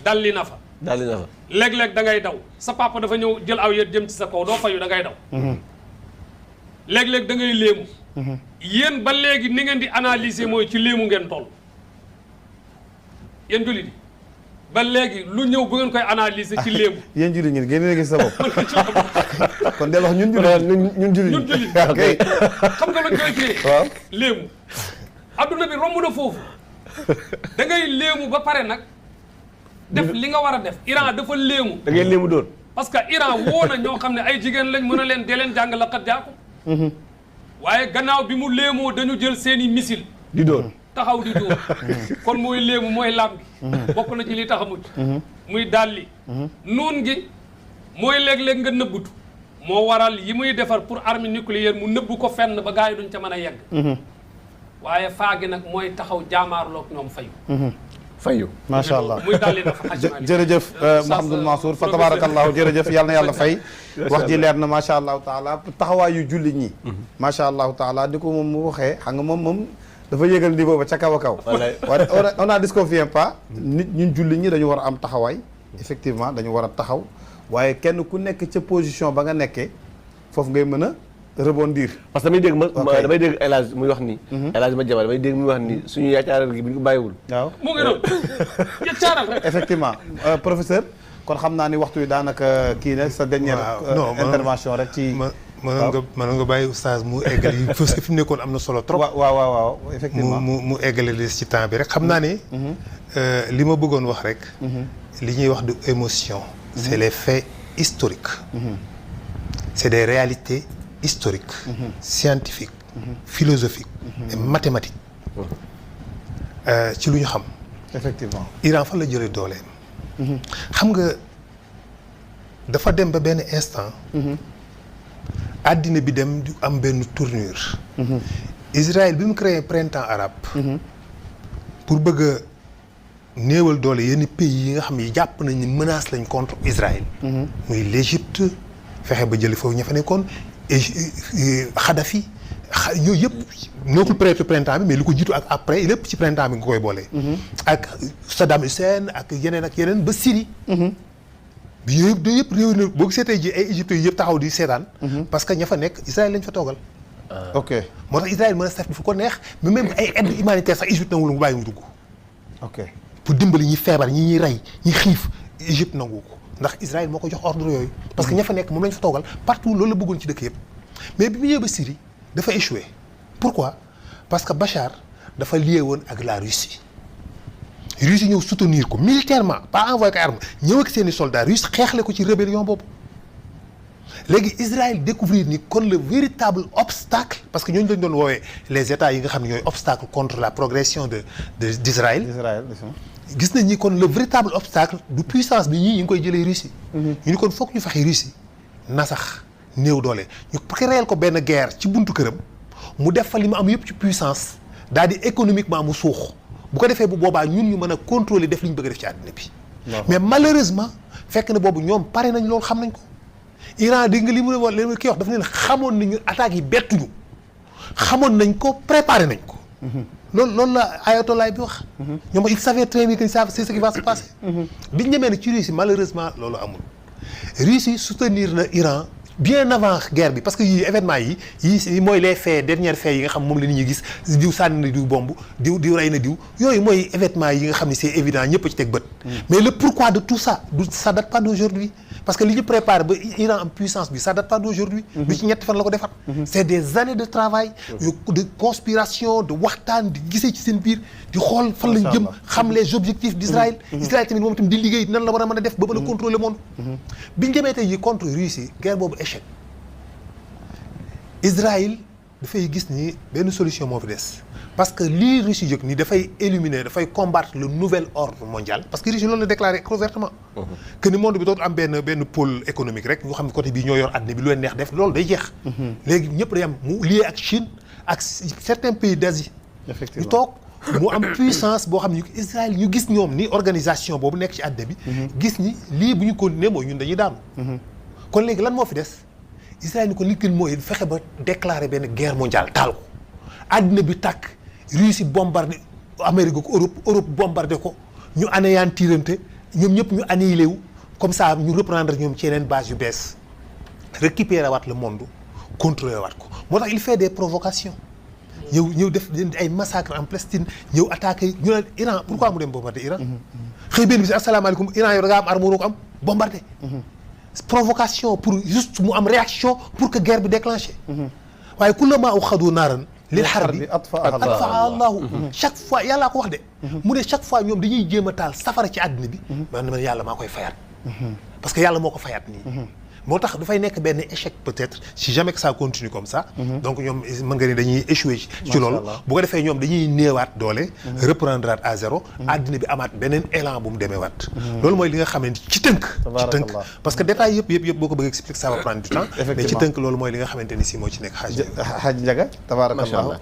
dalli na fa léeg-léeg da ngay daw sa papa dafa ñëw jël aw yet jëm ci sa kaw doo fayu da ngay daw léeg-léeg da ngay léemu yéen ba léegi ni ngeen di analyser mooy ci léemu ngeen toll yéen jullit yi ba léegi lu ñëw bu ngeen koy analyser ci léemu yéen jullit ñi génne gis sa bopp kon del wax ñun jullit ñun jullit xam nga lañ koy téye waaw léemu adduna bi romb na foofu da ngay léemu ba pare nag def li nga war a def Iran dafa léemu da ngay léemu doon parce que Iran woo na ñoo xam ne ay jigéen lañ mën a leen dee leen jàng laqad jaakum waaye gannaaw bi mu léemoo dañu jël seeni missile di doon taxaw di dóor kon mooy léemu mooy lam gi bokk na ci li tax a mucc muy dalli nuun gi mooy léeg-léeg nga nëbbutu moo waral yi muy defar pour arme nucléaire mu nëbbu ko fenn ba gars yi duñ ca mën a yegg waaye faagi nag mooy taxaw jaamaarloog ñoom fayu macha allah muy dalli na fa jërëjëf Mouhamadou Mansour fa tabarakallahu jërëjëf yàlla na yàlla fay wax ji leer na macha allahu taala taxawaayu jullit ñi macha allahu taala di ko moom mu waxee xam nga moom dafa yéegal niveau ba ca kaw a kaw waaye on a disconvient pas nit ñun jullit ñi dañu war a am taxawaay effectivement dañu war a taxaw waaye kenn ku nekk ca position ba nga nekkee foofu ngay mën a rebondir parce que damay dégg El Hadj muy wax ni El Hadj Madiama damay dégg muy wax ni suñu yaacaaral gi bi ñu ko bàyyiwul waaw mu ngi doon yaacaaral rek effectivement professeur kon xam naa ni waxtu wi daanaka kii ne sa dernière intervention rek ci mënoon nga bàyyi oustaz mu eggale yi parce que fi mu nekkoon am na solo trop waaw effectivement mu eggale les ci temps bi rek xam naa ne li ma bëggoon wax rek li ñuy wax de émotion c'est les faits historiques c'est des réalités historiques scientifiques philosophiques et mathématiques ci lu ñu xam effectivement Iran fan la jëlee dooleem xam nga dafa dem ba benn instant àddina bi dem di am benn tournure Israël bi mu créé printemps arabe pour bëgg a néewal doole yenn pays yi nga xam ne jàpp nañ ni menace lañ contre Israël muy l'Égypte fexe ba jëli foofu ña fa nekkoon Kadhafi yooyu yëpp nekkul printemps bi mais li ko jiitu ak après lépp ci printemps bi nga koy boolee ak Saddam Hussein ak yeneen ba Syrie bi yooyu yëpp réew na boo gisee tey ji ay Égypte yi yëpp taxaw di seetaan parce que ña fa nekk Israël lañ fa toogal ok moo tax Israël mën a def fu ko neex mais même ay aide humanitaire sax Égypte nangu mu bàyyi mu dugg ok pour dimbali ñi feebar ñi ñuy rey ñi xiif Égypte nangu ko ndax Israël moo ko jox ordre yooyu parce que ña fa nekk moom lañ fa toogal partout loolu la bëggoon ci dëkk yëpp mais bi mu ñëwee ba Syrie dafa échoué pourquoi parce que Bachar dafa lié woon ak la Russie ñëw soutenir ko militairement pas envoyé ko arme ñëw ak seeni soldats russe xeexle ko ci rébellion boobu léegi Israël découvrir ni kon le véritable obstacle parce que ñooñu lañ doon woowee les états yi nga xam ne ñooy obstacle contre la progression d'Israël gis nañ ni kon le véritable obstacle du puissance bi ñii ñu ngi koy jëlee Russie ñu ni kon foog ñu fexe Russie nasax néew doole ñu créer ko benn guerre ci buntu këram mu def fa li mu am yëpp ci puissance daal di économiquement mu suux bu ko defee bu boobaa ñun ñu mën a contrôler def li ñu bëgg a def ci àddina bi. mais malheureusement fekk na boobu ñoom pare nañ loolu xam nañ ko. Iran dégg nga li mu wax li kii wax daf ne xamoon nañu attaques yi bettuñu xamoon nañ ko préparé nañ ko. loolu la ayatollah bi wax. ñoom il savait très bien que c'est ce qui va se passer. biñ demee nag ci Russie malheureusement loolu amul. Russie soutenir na Iran bien avant guerre bi parce que yii événement yi mooy les faits derniers faits yi nga xam moom la nit ñi gis diw sànni na diw bomb diw rey na diw yooyu mooy événement yi nga xam ne c'est évident ñëpp a ci teg bët. mais le pourquoi de tout ça ça date pas d'aujourd'hui parce que li ñu préparé ba Iran am puissance bi ça date pas d'aujourd'hui du ci ñetti fan la ko defar. c'est des années de travail. de conspiration de waxtaan di gisee ci seen biir di xool fan lañ jëm xam les objectifs d'Israël. Israël tamit moom tamit di liggéey nan la war a mën a def ba mën a contrôler le monde. biñ demee tey yi contre Russie guerre boobu échec. Israël dafay gis ni benn solution moo fi des parce que lii Russie jóg ni dafay éliminer dafay combattre le nouvel ordre mondial parce que Russie loolu la déclaré ouvertement que ni monde bi dootu am benn pôle économique rek ñu xam ne côté bii ñoo yor àddina bi lu leen neex def loolu day jeex. léegi ñëpp day am mu lié ak Chine ak certains pays d'Asie. effectivement ñu toog mu am puissance boo xam ne Israël ñu gis ñoom ni organisation boobu nekk ci àddina bi. gis ni lii bu ñu continuer mooy ñun dañuy daanu. kon léegi lan moo fi des. Israël ni ko liggéey mooy fexe ba déclarer benn guerre mondiale taal ko àddina bi tàkk Russie bombardé Amérique ko Europe bombardé ko ñu anéantirante ñoom ñëpp ñu annihilé wu comme ça ñu reprendre ñoom ci yeneen base yu bees récupérer waat le monde contrôler waat ko moo tax il fait des provocations ñëw def ay massacres en Palestine ñëw attaqué ñu ne Iran pourquoi mu dem bombardé Iran xëy benn bi si asalaamaaleykum Iran yow da ngaa am arme waroo ko am bombardé provocation pour juste mu am réaction pour que guerre bi déclenché waaye kullamaa awqadu naaran lil harbi atfaa Allahu chaque fois yàllaa ko wax de mu ne chaque fois ñoom dañuy jéem a taal safara ci àddina bi man yàlla maa koy fayaat parce que yàlla moo ko fayaat nii moo tax dafay nekk benn échec peut-être si jamais que ça continue comme ça donc ñoom mën nga ni dañuy échouer ci loolu bu ko defee ñoom dañuy néewaat doole reprendre à zéro àddina bi amaat beneen élan bu mu demee waat loolu mooy li nga xam ne ci tënk parce que détails yëpp boo ko bëgg expliquer ça va prendre du temps mais ci tënk loolu mooy li nga xamante ni si moo ci nekk xaaj Ndiaga tabarakallah